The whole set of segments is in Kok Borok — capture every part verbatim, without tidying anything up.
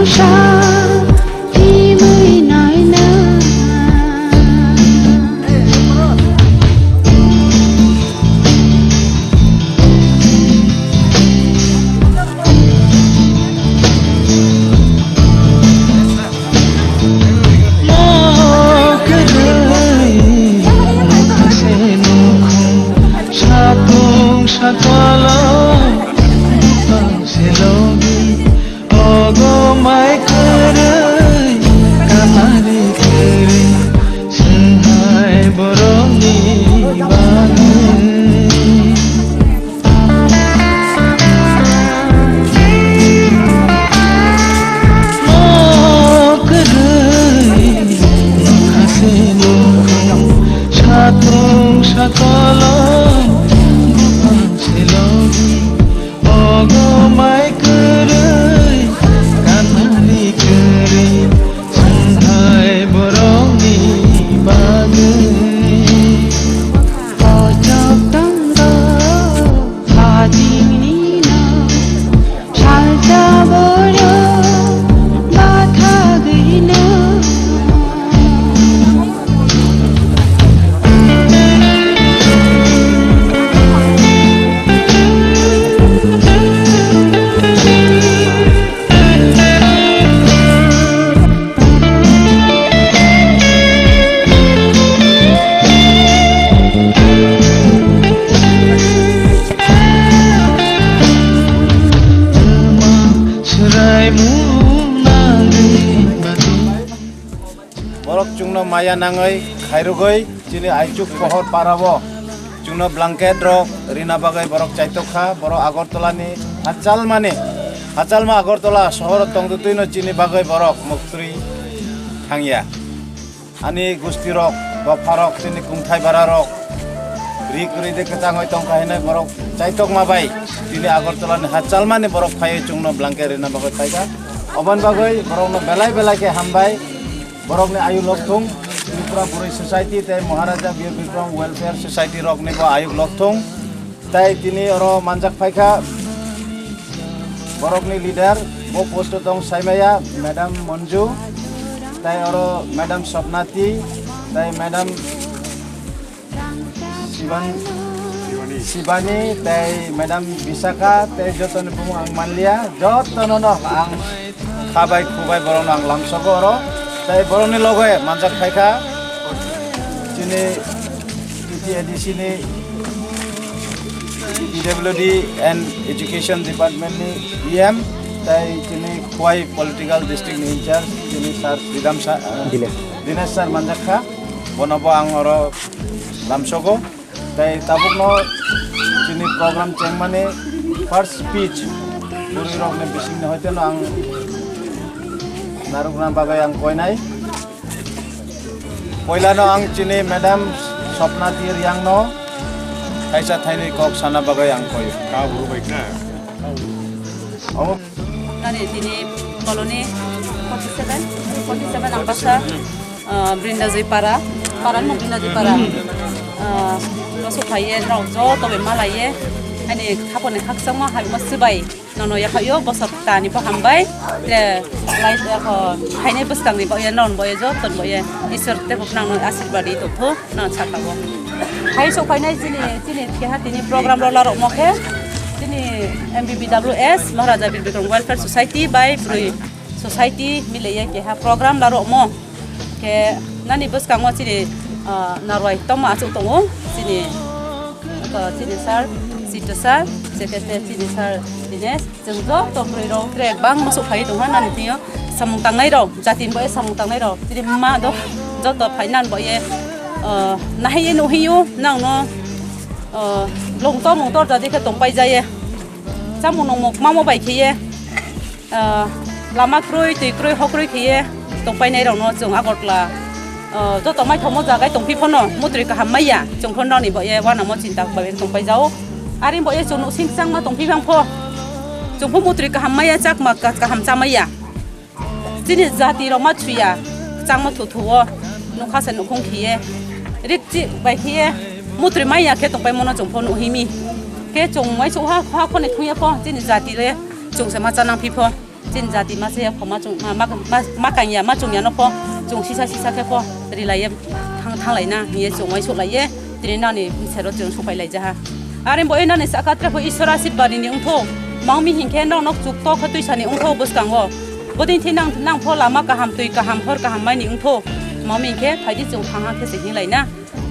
Sa himwi naina. Mo kwrwi, mokha se nukhung, satung sakolo, bupang se logi, ogo mai kwrwi, kamari kwrwi, swnghai borokni bagwi. Mo kwrwi, mokha se nukhung, satung sakolo, bupang se logi, ogo mai kwrwi, kamari kwrwi, swnghai borokni bagwi. Kochok tongo hajingni no, salsa borok bathagwi no. Borok chwngno maya nangwi khairogwi chini aichuk pohor parao chwngno blanket rok rina bagwi borok chaitok kha. Borok Agartala ni hachalmani, hachalma Agartala sohoro tongtwtwino chini bagwi borok muktwi thangya. Ani gusti rok, dopha rok, chini kungthai bara rok ri kwrwi de kwchangwi tongkha hinwi borok chaitokma bai chini Agartala ni hachalmani borok phaiwi chwngno blanket rina bagwi phaikha. Oboni bagwi borokno belai belai khe hambai. Borokni ayuk lokthung, Tripura Burui Society tei Maharaja Bir Bikram Welfare Society rokni bo ayuk lokthung. Tei tini oro manjak phaikha borokni leader, bo post o tong saimaya Madam Monju, tei oro Madam Sopnati, tei Madam Siban, Sibani tei Madam Bisaka tei jotoni bumung ang manliya, jotono no ang khabai khubai borokno ang lamsogo oro. Tei borokni loge manjak phaikha chini T T A D C ni P W D and Education Department ni E M tei chini Khowai Political District ni in charge chini Sir Sridham Sir, Dinesh. Dinesh Sir manjak kha, bono bo ang oro lamsogo. Tei tabukno chini program chengmani first speech bwrwi rokni bisingni hoiteno ang narwkna bagwi ang koinai. Poilano ang chini Madam Sopna Tir yangno kaisa thainwi kok sana bagwi ang koi. Ka buru bai kha. Omo Nani tini colony forty seven, forty seven ang basa, ah, Brindajoy para, para mo Brindajoy para. Ah, bosok phaiye, rok joto bai malaiye, ani khaponi khakchangma hai ma swbai, nono yaphaio bosok tani bo hambai, je lai, eh, kho, hainai bwskangni bo ye, non bo ye, joto bo ye, Isor tebo nangno asirwad ri tongtho. No, sakao. Hai sok phainai chini, chini keha tini program rok larok mo khe, chini M B B W S, Maharaja Bir Bikram Welfare Society bai Broi Society milaiye keha program larok mo. Khe nani bwskango chini, ah, narwai tongma achuk tongo, chini, ah, chini sir, Sita sir, secretary chini sir Dinesh. Chwng joto bwrwi rok tre bangma sok phai tongha nani thwio samung tangnai rok, jati ni bo samung tangnai rok, tini ma do joto phai nani bo ye, ah, nahai ye nuhio nang no, ah, lung tor mung tor jadi khe tongpai jaye, chamung nungmung mamo bai khe ye, ah, lama kwrwi twi kwrwi hok kwrwi khe ye tongpai nai rok no chwng Agartala, ah, joto mai thomo jagai tongphi phano mutri kaham maya chwng phano nani bo ye wanamo chinta bai tongpai jao. Ari bo ye chwng nuksing changma tongphi bang pho. Chwng pho mutri kaham maya chakma ka-, kaham chamaya. Chini jati rok ma thuya, changma thu thuo. Nukha se nukhung khiye. Rik chi bai khiye. Mutri maya khe tongpai mono chwng pho nuhimi. Khe chwng mai chwng ha, ha khone thuya pho. Chini jati re chwng se ma chanang phi pho. Chini jati ma chaya pho ma chung, ma, ma, ma, ma kangya, ma chungya no pho, chung sisa sisa khe pho rilaiye thang, thanglaina, hiye chung uaisuk laiye, tini nani sero chung supai laijaha. Are bo e nani saka tre pho Ishwar ashirbad ni wngtho, mangmi hinkhe nang nok chuk to kho tuisa ni wngtho bwskango. Bodin thi nang, nang pho lama kaham, twi kaham, hor kaham mai ni wngtho, mangmi hinkhe phaidi chung thang ha khe se hinlaina.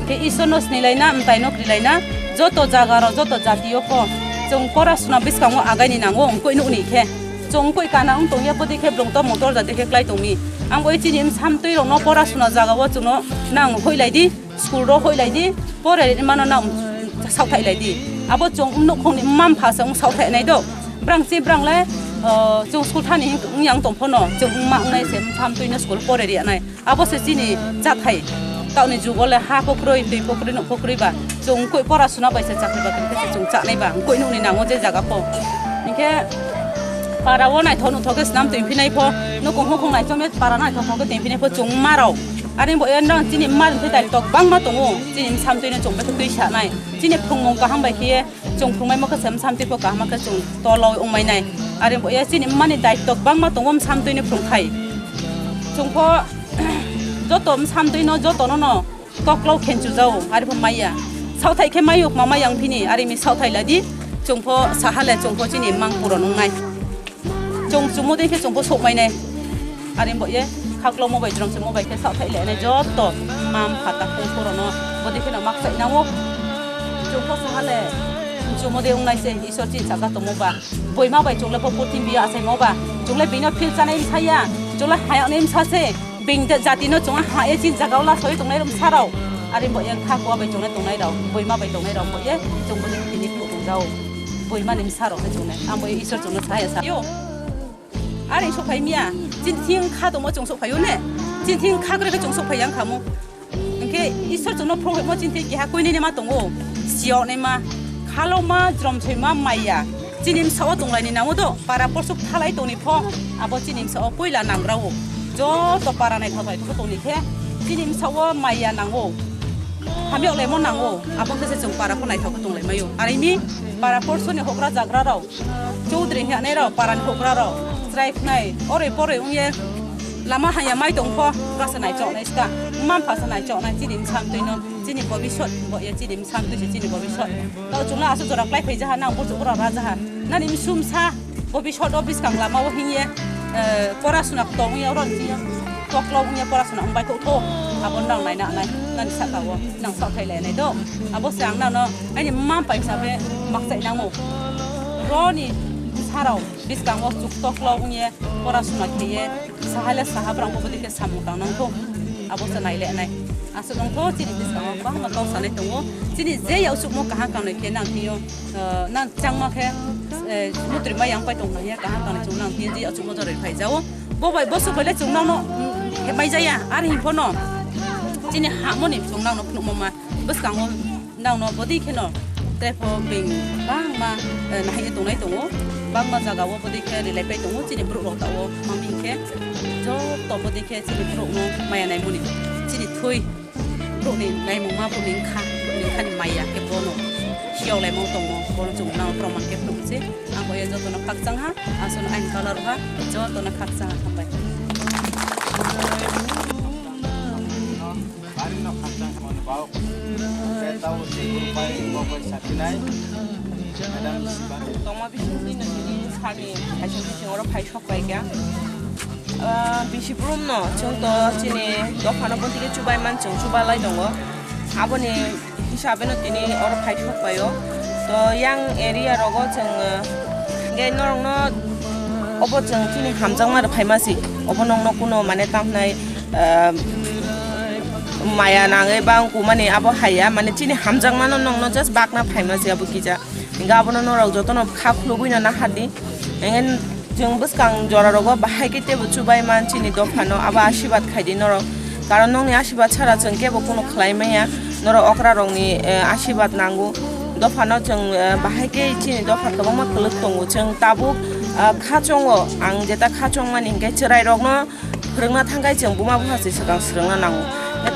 Hinkhe Ishwarno sinilaina, mtaino krilaina, joto jagarok, joto jatio pho chwng porasuna bwskango againi nango, wngkoi nukni khe. Chwng wngkoi kana wng tongya, bwdwi khe bwrwng tongmung torjak de khe klai tongmi. Ang bai chini bwsamtwi rokno porasuna jagao chwngno nang hoilaidi, school ro hoilaidi, pore mano nang saothai laidi. Abo chwng nukhungni mma mpha se wng saothai nai do. Brang chi brang le, o, chwng school thani wng yang tong phono, chwng wngma wngnai se bwsamtwino school pore riya nai. Abo se chini chathai. Taoni jugo le ha pho kwrwi, twi pho kwrwi, nuk pho kwrwi ba. Chwng wngkoi porasuna bai se chakri bakri khe se chwng chanai ba. Wngkoi nukni nango je jaga pho. Hinkhe para o naithok nuthok khe swnam twi phinai pho. Nukung hukung naichomya para naithok thok khe twi phinai pho chwng marok. Are bo e nang chini mar hinkhe daitwk bangma tongo. Chini bwsamtwino chwng bai khe twi sanai. Chini phwrwngmung kaham bai khe ye chwng phwrwngmai ma khe se bwsamtwi pho kaham khe chwng tolo wngmai nai. Are bo ya chini mani daitwk bangma tongo bwsamtwini phwrwngthai. Chwng pho joto bwsamtwino jotono no toklok khenchu jao, are pho maya. Saothai khe mayuk ma mayang phini, are mi saothai ladi. Chwng pho sahale chwng pho chini mang puron wngnai. Chwng chumui de khe chwng bo sokmai nai. Are bo ye khaklo mo bai jrong se mo bai khe saothai le nai joto mam phata khung khoro no bo de khe no mak sai nango. Chwng bo sahale chumui de wngnai se Isor chin saka tomo ba. Boima bai chwng le bo purthimbi asai mo ba. Chwng le bino phil chanai saya. Chwng le hayang nem sa se. Bini jati no chwng ha e chin jaga o la soi tongnai rum sarao. Are bo ye khakwa bai chwng le tongnai rao. Boima bai tongnai rao bo ye chwng bo de khe ni khung jao. Boima ni sarao se chwng le. Ang bo ye Isor chwng no saya sa. Yo. Are sok phai miya, chini thing kha tongmo chwng sok phaio ne? Chini thing kha kwrwi khe chwng sok phai yang khamu. Hinkhe Isor chwngno phrohimo chini thing keha koinene ma tongo, siyokne ma, khalokma, jromsoima, maya. Chini bwsao tonglaini nango do, para porsuk thalai tongni pho, abo chini bwsao poila nangrao. Joto para naithok naithok tongni khe, chini bwsao maya nango. Hamyok lemo nango, abo khe se chwng para pho naithok khe tonglai maio. Are mi para porsukni hokra jagra rao. Chaudhary hinwi rok, parani hokra rok, chwrai khnai, oroi poroi wngye lama haya mai tong pho, bwsa nai choknai ska, mma mpha sa nai choknai, chini bwsamtwi no, chini bobisot, bo ye chini bwsamtwi se chini bobisot. Tao chwngno aswk jora klai phai jaha, nang burchuk bwrok ra jaha, nani bwswmsa bobisot o bwskang lama o hinye, eh, porasuna tong ya, oro hinye. Koklop wngya porasuna wngbai kok tho, abo nang naina nai, nani saka o nang saothai lai nai do. Abo se ang nano aini mma pai sa be makchai nango. Roni sarao bwskango chuk toklop wngye porasuna kheye, sahaile saha brang bo bodike samung tang nang tho. Abo se nai le nai. Aswk wng tho chini bwskango bahama kok sanai tongo. Chini je yau chukmo kaham kangnoi khe nang thio, eh, nang changma khe, eh, mutri ma yang pai tong nang ya kaham kangnoi chung nang thio je yau chukmo joroi phai jao. Bo bai bosok bai le chwng nang no, mm, hepmai jaya, ar him pho no chini ha mo ni chwng nang no phunuk ma ma bwskango nang no bodi khe no tei pho beng bangma, eh, nahai tongnai tongo, bangma jaga o bodi khe rilai pai tongo chini borok rok ta o mami khe joto bodi khe chini borok no maya nai mani chini thwi. Borokni naimungma borokni wngkha, borokni wngkhani maya khe bono siyok laimung tongo, bono chwng nang proman khe phunukse. Ang boya jotono khakchang ha, aswk aini colour ha, jotono khakchang ha, hambai. Tongma bising twi no sini sani kaisa bising oro phai sok pai kha. Ah, bisi brum no chwng to chini dopha no bwntwi khe chubai man chwng chuba lai tongo. Aboni hisabe no tini oro phai sok pai o. To yang area rogo chwng, ah, ge norok no obo chwng chini hamjakma rw phai ma si. Obo nong no kuno mane tam hinai, ah, maya nangwi ba wngku mani abo hai ya. Mane chini hamjakma no nong no just bakna phai ma si abo kisa. Hinkhe abono norok jotono kha khulugwi no nahardi. Hinkhe chwng bwskang jora rogo bahai khe teibo chubai man chini dophano abo asibad khaidi norok. Karon nokni asibad sara chwng kebo kuno khlai manya. Norok okra rokni, eh, asibad nango. Dophano chwng, eh, bahai khe chini dopha kwbangma kwlwk tongo. Chwng tabuk, ah, kha chongo. Ang jeta kha chongmani hinkhe chwrai rokno phwrwngna thangkhai chwng buma bupha se swkang swrwngna nango.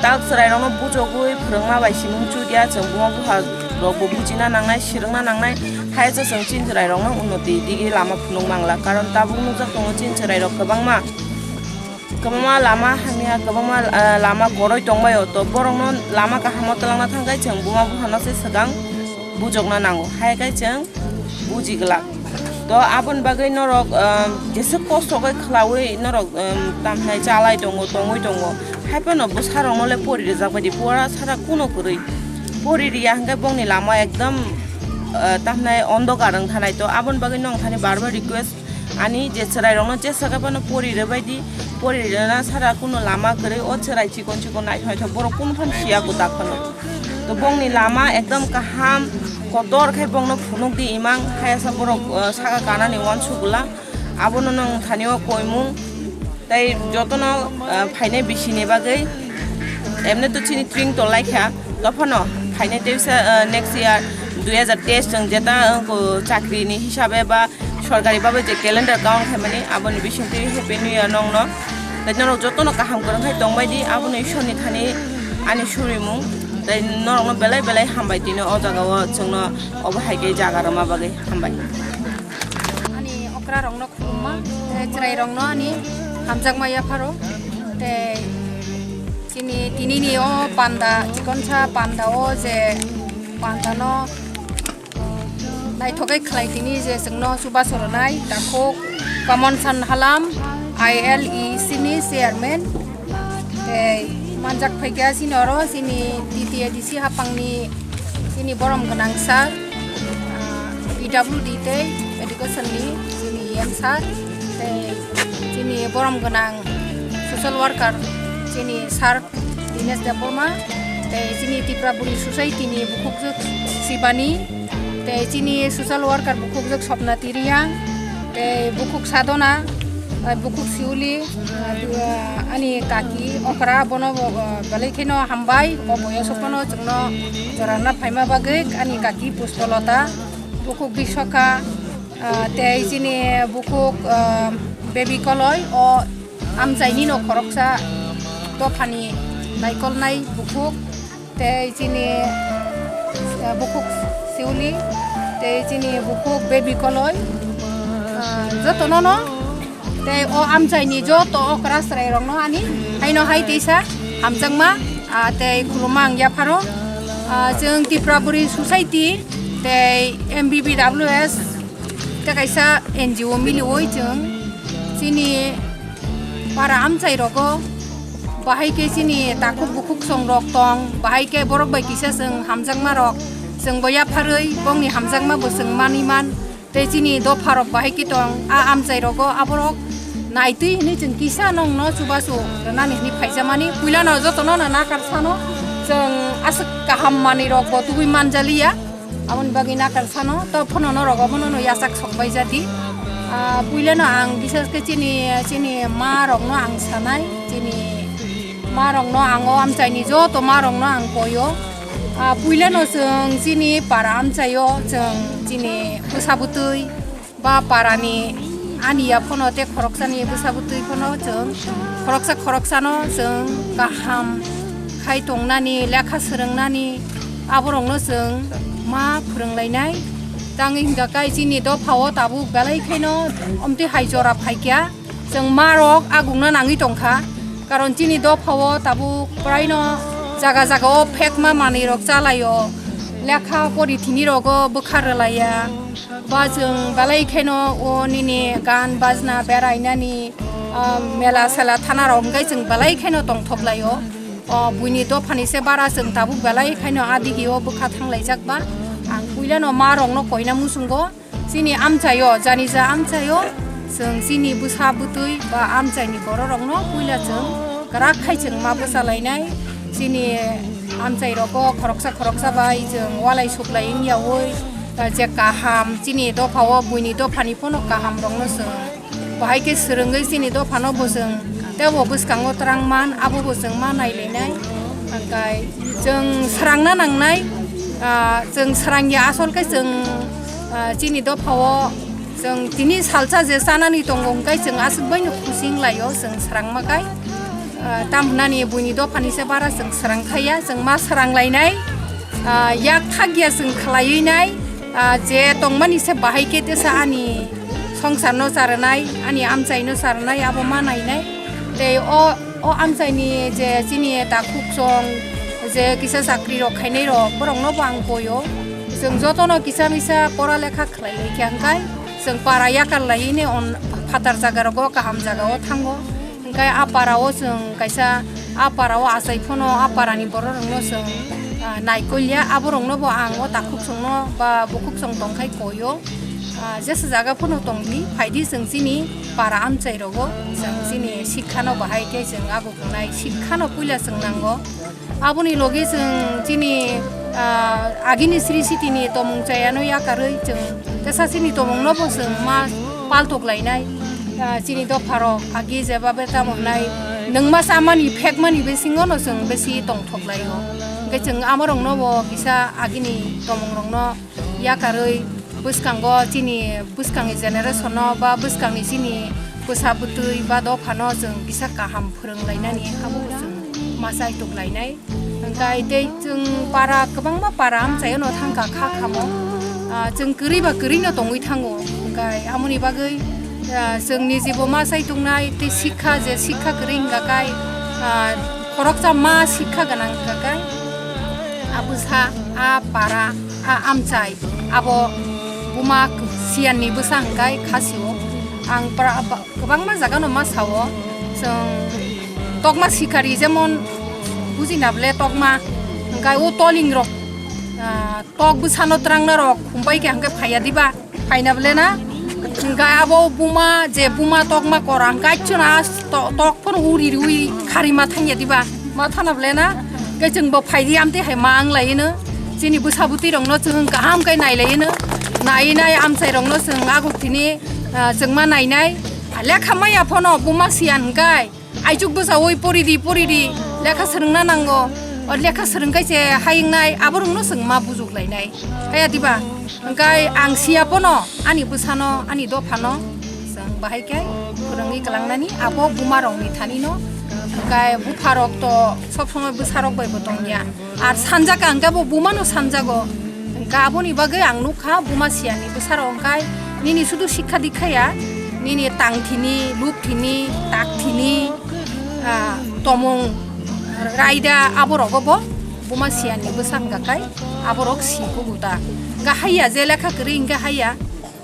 Tak chwrairokno buchogwi phwrwngma bai simung chudia chwng buma bupha rokbo bujina nangnai, swrwngna nangnai. Hai se chwng chini chwrairokno unnoti digi lama phunuk mangla, karon tabuk nukjak tongo chini chwrairok kwbangma, kwbangma lama hamya, kwbangma, ah, lama koroi tongbaio, to borokno lama kahamo twlangna thangkhai chwng buma buphano se swkang bujokna nango, hai khe chwng buji glak. To aboni bagwi norok, ah, jeswk kosto khe khwlaui norok, um, tamhinai chalai tongo, tongwi tongo, hai phano bwsarokno le pori rijak baidi pora sara kuno kwrwi pori riya hwnkhe bongni lama ekdom, ah, tamhinai ondokar wng thanai. To aboni bagwi nong thani bar bar request ani je chwrairokno jesa khe phano pori rwbai di, pori rwna sara kuno lama kwrwi, o chwrai chikon chikon naithok naithok borok kunu phano siya kwtak phano. To bongni lama ekdom kaham, kotor khe bongno phunuk di imang, hayasa borok, uh, saka kanani uansuk gwla, abono nong thani o koimung. Tei jotono, ah, phainai bisini bagwi emne to chini tring tolai kha, tophano phainai teisa, ah, next year dui hazar teis chwng jeta, ah, ko chakri ni hisabe ba sorkari babe je calendar count khaimani, aboni bisingtwi Happy New Year nongno. Tei norok jotono kaham kwrwng khai tongbai di, abono Ishwar ni thani ani surimung. Tei norokno belai belai hambai tino o jaga o chwngno obo hai khe jaga rwma bagwi hambai. Ani okra rokno khulumma, tei chwrai rokno ani hamjakma yapharo, tei chini tini ni o panda, chikonsa panda o je panda no naithok khe khlai tini je chwngno chubachu rwnai, takhuk Kamon San Halam, I L E C ni chairman, tei manjak phaikha chini oro chini T T A D C hapangni chini borom gwnang sir, ah, P W D tei education ni chini E M sir, tei chini borom gwnang social worker chini sir Dinesh Debbarma, tei chini Tripura Buri Society ni bukhukjwk Shivani, tei chini social worker bukhukjwk Swapna Tiriang, tei bukhuk Sadhana, ah, bukhuk Siuli, ah, ani kaki okra, bono bo, ah, belai kheno hambai, o boyoso phano chwngno jorana phaima bagwi ani kaki Puspalata, bukhuk Biswakha, ah, tei chini bukhuk, ah, Baby Koloi, o amchaini no khoroksa dophani naikolnai bukhuk, tei chini, ah, bukhuk Siuli, tei chini bukhuk Baby Koloi, ah, jotono no, tei o amchaini joto okra chwrai rokno ani haino hai teisa hamjakma, ah, tei khulumma ang yapharo, ah, chwng Tripura Buri Society tei M B B W S tei kaisa N G O miliui chwng chini para amchai rogo, bahai khe chini takhuk bukhuk song rok tong, bahai khe borok bai kisa chwng hamjakma rok chwng bo yapharwi bongni hamjakma bo chwng manwi man, tei chini dopha rok bahai khe tong a amchai rogo aborok naitwi hinwi chwng kisa nongno chubachu rwnani hinwi phaijamani. Puilano jotono no nakar sano chwng aswk kaham manwi rok bo tubui manjaliya. Aboni bagwi nakar sano, to phono norok obono no yachak sok bai jadi. Ah, puilano ang bisas khe chini, chini ma rokno ang sanai, chini ma rokno ang o amchaini joto ma rokno ang koyo. Ah, puilano chwng chini para amchaio chwng chini bwsa bwtwi ba parani ani ya phano tei khoroksani bwsa bwtwi phano chwng khoroksa khoroksano chwng kaham khai tongnani, lekha swrwngnani aborokno chwng ma phwrwnglainai. Tangwi hwnkha khe chini dophao tabuk belai kheno omtwi hai jora phaikha, chwng ma rok agungna nangwi tongkha, karon chini dophao tabuk praino jaga jaga o phekma manwi rok chalaio, lekha pori thini rogo bwkha rwlaiya. Ba chwng belai kheno o nini gan bajna berainani, ah, mela sela thana rok hwnkhe chwng belai kheno tongthok laio. O buini dophani se bara chwng tabuk belai kheno adigi o bwkha thanglaijak ba. Ang puilano ma rokno koina muchungo chini amchaio, jani ja amchaio chwng chini bwsa bwtwi ba amchaini borok rokno puila chwng kwrak khai chwng ma bwsa lainai. Chini amchai rogo khoroksa khoroksa bai chwng walai suklai wngyaui, ah, je kaham chini dophao buini dophani phano kaham rokno chwng bahai khe swrwngwi chini dophano bo chwng teibo bwskango twrang man, abo bo chwng ma nailainai. Hwnkhe chwng srangna nangnai, ah, chwng srangya asol khe chwng, ah, chini dophao chwng tini salsa je chanani tongo hwnkhe chwng aswk baino khusi wnglaio chwng srangma kai. Ah, tamhinani buini dophani se bara chwng srang khaiya, chwng ma srang lainai, ah, yak thakya chwng khlaiwi nai, Ah, je tongmani se bahai khe tesa ani songsarno charwnai, ani amchaino charwnai, abo ma nainai. Tei o, o amchaini je chini takhuk chong, je kisa chakri rok khainai rok, borokno bo ang koio. Chwng jotono kisa misa pora lekha khlai lai khe hwnkhe chwng para yakar lai hini on phatar jaga rogo kaham jaga o thango. Hwnkhe a para o chwng kaisa a para o achai phano a para ni borok rokno chwng, ah, naikolya, abo rokno bo ang o takhuk chwngno ba bukhuk chwng tongkhai koio. Ah, jesa jaga phano tongdi, phaidi chwng chini para amchai rogo, chwng chini sikha no bahai khe chwng ago khwnai sikha no puila chwng nango. Aboni logi chwng chini, ah, agini sri sitini tomung chayano yakarwi chwng tesa chini tomungno bo chwng ma paltok lainai. Ah, chini dopharok agi jeba beta mongnai nwngma chamani phekmani bisingo no chwng besi tongthok laio. Hwnkhe chwng amorokno bo kisa agini tomungrokno yakarwi bwskango chini bwskangni generation no ba bwskangni chini bwsa bwtwi ba dophano chwng kisa kaham phwrwng lainani abo chwng ma chaitok lainai. Hwnkhe tei chwng para kwbangma para amchaio no thangkha kha khamo. Ah, chwng kwrwi ba kwrwi no tongwi thango. Hwnkhe amoni bagwi, ah, chwng nijibo ma chaitongnai tei sikha je sikha kwrwi hwnkha kai, ah, khoroksa ma sikha gwnang hwnkha kai. A bwsa, a para, a amchai, abo buma siyanni bwsa hwnkhe khasio. Ang pra-, ba-, kwbangma jagano ma sao, chwng tokma sikari jemon bujina bole tokma, hwnkhe o toling rok, ah, tok bwsano twrangna rok humbai khe hwnkhe phaiya diba? Phaina bole na? Hwnkhe abo buma, je buma tokma kora hwnkhe aichona to-, tok phano uri riui khari ma thangya diba? Ma thana bole na? Hwnkhe chwng bo phaidi amtwi hai ma wng laino. Chini bwsa bwtwi rokno chwng kaham khe nai laino. Nai nai amchai rokno chwng aguk thini, ah, chwng ma nai nai. Lekha maya phano buma siyan hwnkhe. Aichuk bwsaui pori di, pori di, lekha swrwngna nango. O lekha swrwng khe se hayungnai, aborokno chwng ma bujuk lainai. Haya diba? Hwnkhe ang siya pono, ani bwsano, ani dophano, chwng bahai khe phwrwngwi kwlangnani, abo bumarokni thanino. Hwnkhe bupharok to sob somoi bwsarok bai bo tongya. Ar sanjak ang khe bo bumano sanjago. Hwnkhe aboni bagwi ang nukha buma siyani bwsarok hwnkhe nini sudu sikha dikha ya, nini tangthini, lubthini, takthini, ah, tomung, raida aborogo bo buma siyani bwsa hwnkha khai aborok si kubuta. Hwnkhe haiya je lekha kwrwi hwnkhe haiya.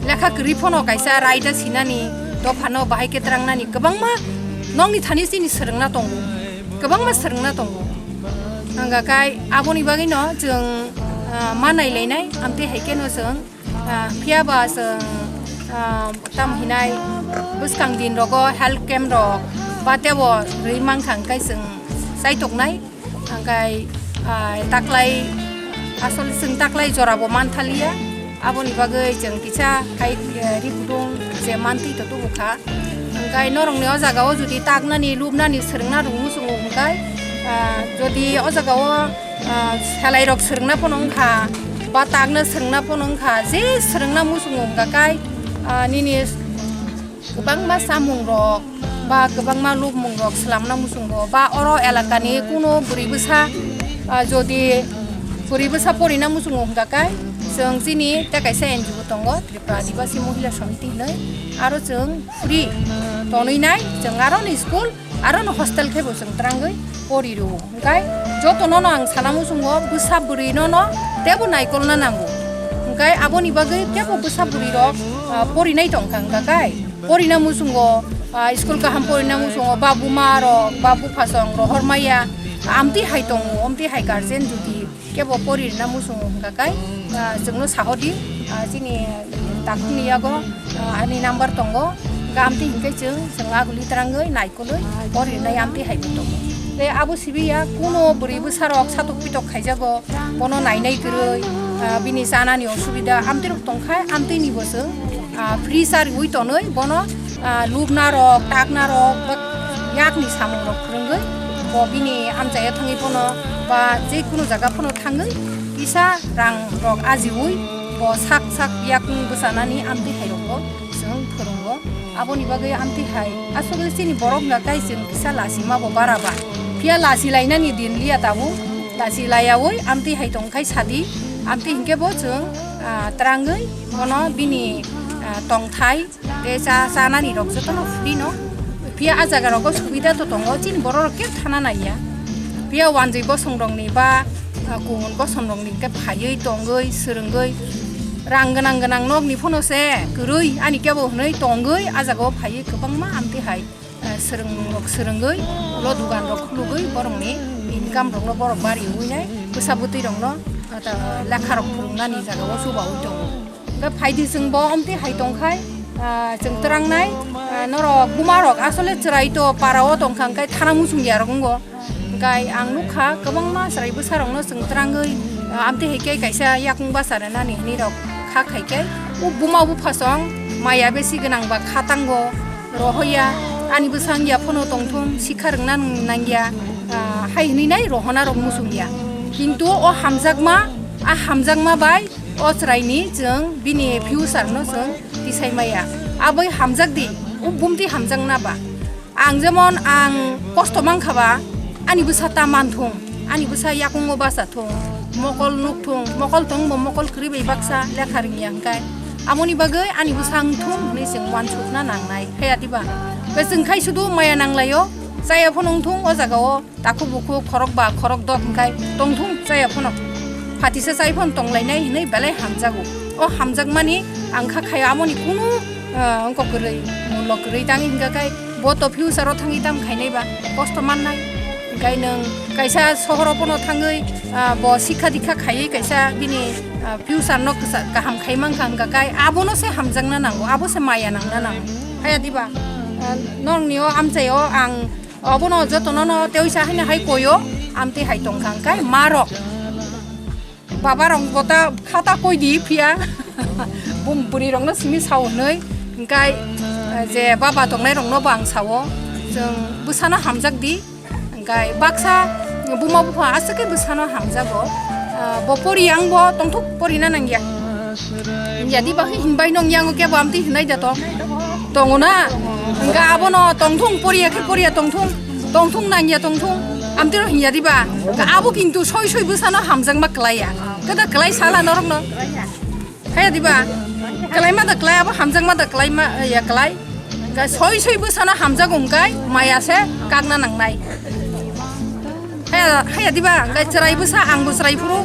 Lekha kwrwi phano kaisa raida sinani dophano bahai khe twrangnani kwbangma nokni thani chini swrwngna tongo, kwbangma swrwngna tongo. Hwnkha khai aboni bagwino chwng, ah, ma nailainai, amtwi hai kheno chwng, ah, phiya ba chwng, ah, tamo hinai bwskang din rogo health camp rok ba tebo rwi mankha hwnkhe chwng chaitoknai. Hwnkhe, ah, taklai, asol chwng taklai jorabo manthaliya, aboni bagwi chwng kisa hai, eh, ri kutung je mantwi to tubu kha. Hwnkhe norokni o jaga o jodi taknani, lubnani, swrwngna rwngmung chwngo hwnkhe, ah, jodi o jaga o, ah, selai rok swrwngna phano wngkha, ba takna swrwngna phano wngkha, je swrwngna muchungo hwnkha khe, ah, nini kwbangma chamung rok ba kwbangma lubmung rok swlamna muchungo ba oro elakani kuno bwrwi bwsa, ah, jodi bwrwi bwsa porina muchungo hwnkha khe chwng chini tei kaisa N G O tongo Tripura Adibasi Mohila Samiti hinwi, aro chwng free tonwi nai chwng aro ni school aro no hostel khe bo chwng twrangwi pori rwo. Hwnkhe joto nono ang sana muchungo bwsa bwrwi nono tebo naikolna nango. Hwnkhe aboni bagwi tebo bwsa bwrwi rok, ah, porinai tongkha hwnkha khe. Porina muchungo, ah, school kaham porina muchungo ba buma rok ba buphasong rohor maya amtwi hai tongo, amtwi hai guardian jodi kebo pori rwna muchungo hwnkha khe, ah, chwngno sahodi, ah, chini takhukni yago, ah, ani number tongo, hwnkha amtwi hinkhe chwng, chwng aguli twrangwi naikolwi pori rwnai amtwi hai bo tongo. Tei abo sibiya kuno bwrwi bwsarok satok pitok khaijago, bono nainai kwrwi, ah, bini chanani osubida amtwi rok tongkha, amtwi ni bo chwng, ah, free sa riwi tonwi bono, ah, lubna rok, takna rok, ba yakni samung rok phwrwngwi bo bini amchaio thangwi phano ba je kunu jaga phano thangwi kisa rang rok ajiwi bo sak sak yakung bwchanani amtwi hai rokbo chwng phwrwngo. Aboni bagwi amtwi hai aswk chini borok hwnkha khe chwng kisa lachima bo bara ba. Phiya lachi lainani din liya tabuk, lachi laiyawi amtwi hai tongkhai sadi, amtwi hinkhe bo chwng, ah, twrangwi bono bini, ah, tongthai tei cha chanani rok jotono free no. Phiya a jaga rogo subida to tongo, chini borok rok khe thana naiya. Phiya wanjwi bosong rokni ba, ah, kumun bosong rokni khe phaiwi tongwi swrwngwi rang gwnang gwnang nokni phano se kwrwi ani kebo hwnwi tongwi a jaga o phaiwi kwbangma amtwi hai. Eh, swrwng rok swrwngwi, ulo dugan rok khulugwi borokni income rokno borok bari wngnai, bwsa bwtwi rokno, ah, ta, lekha rok phwrwngnani jaga o chubaui tongo. Hwnkhe phaidi chwng bo omtwi hai tongkhai, ah, chwng twrangnai, ah, norok buma rok asole chwrai to para o tongkha hwnkhe thana muchung ya rok wngo. Hwnkhe ang nukha kwbangma chwrai bwsa rokno chwng twrangwi, ah, amtwi hai khe kaisa yakung basa rwnani hinwi rok kha khai khe o buma bupha song maya besi gwnang ba kha tango. Rohoya, ani bwsang ya phano tongthung, sikha rwngna nangya, ah, hai hwnwi nai rohona rok muchung ya. Kintu o hamjakma, a hamjakma bai o chwraini chwng bini future no chwng tisai maya. Aboi hamjak di, o bumti hamjakna ba. Ang jemon ang kosto mankha ba, ani bwsa ta manthung, ani bwsa yakungo basa thung, mokol nukthung, mokol tongbo mokol kwrwi bai baksa lekha rwngya hwnkhe. Amoni bagwi ani bwsang thum hwnwi chwng uansukna nangnai, haya diba? Tei chwng khai sudu maya nanglaio, chaya phano wngthung o jagao, takhuk bukhuk khorok ba khorok dot hwnkhe tongthung chaya phano. Phatisa chai phano tonglainai hwnwi belai hamjago. O hamjakmani ang kha khaio amoni kunu, ah, wngkok kwrwi, mullo kwrwi tangwi hwnkhe khai bo to future o thangwi tam khainai ba kosto mannai. Hwnkhe nwng kaisa sohoro phano thangwi, ah, bo sikha dikha khaiwi kaisa bini, ah, future no kwsa-, kaham khai mankha hwnkha khai abono se hamjakna nango, abo se maya nangna nango. Haya diba? Ah, nokni o amchai o ang obono jotono no teisa haino hai koio, amtwi hai tongkha hwnkhe ma rok. Baba rok bo ta khata koi di phiya. Bum bwrwi rokno simi sao hwnwi. Hwnkhe, eh, je baba tongnai rokno bo ang sao. Chwng bwsano hamjak di. Hwnkhe baksa buma bupha aswk khe bwsano hamjago. Eh, bo pori yang bo tongthok porina nangya. Hwnya di bahai hinbai nong yang kebo amtwi hwnai da to. Tongo na? Hwnkhe abono tongthung poriya khe poriya tongthung. Tongthung nangya tongthung, amtwino hinya diba? Abo kintu soi soi bwsano hamjakma kwlaiya. Keda kwlai sala norokno. Haya diba? Kwlaima da kwlai, abo hamjakma da kwlaima, ya kwlai. Ga soi soi bwsano hamjago hwnkhe maya se kakna nangnai. Haya, haya diba? Ga chwrai bwsa, ang bo chwrai phuru.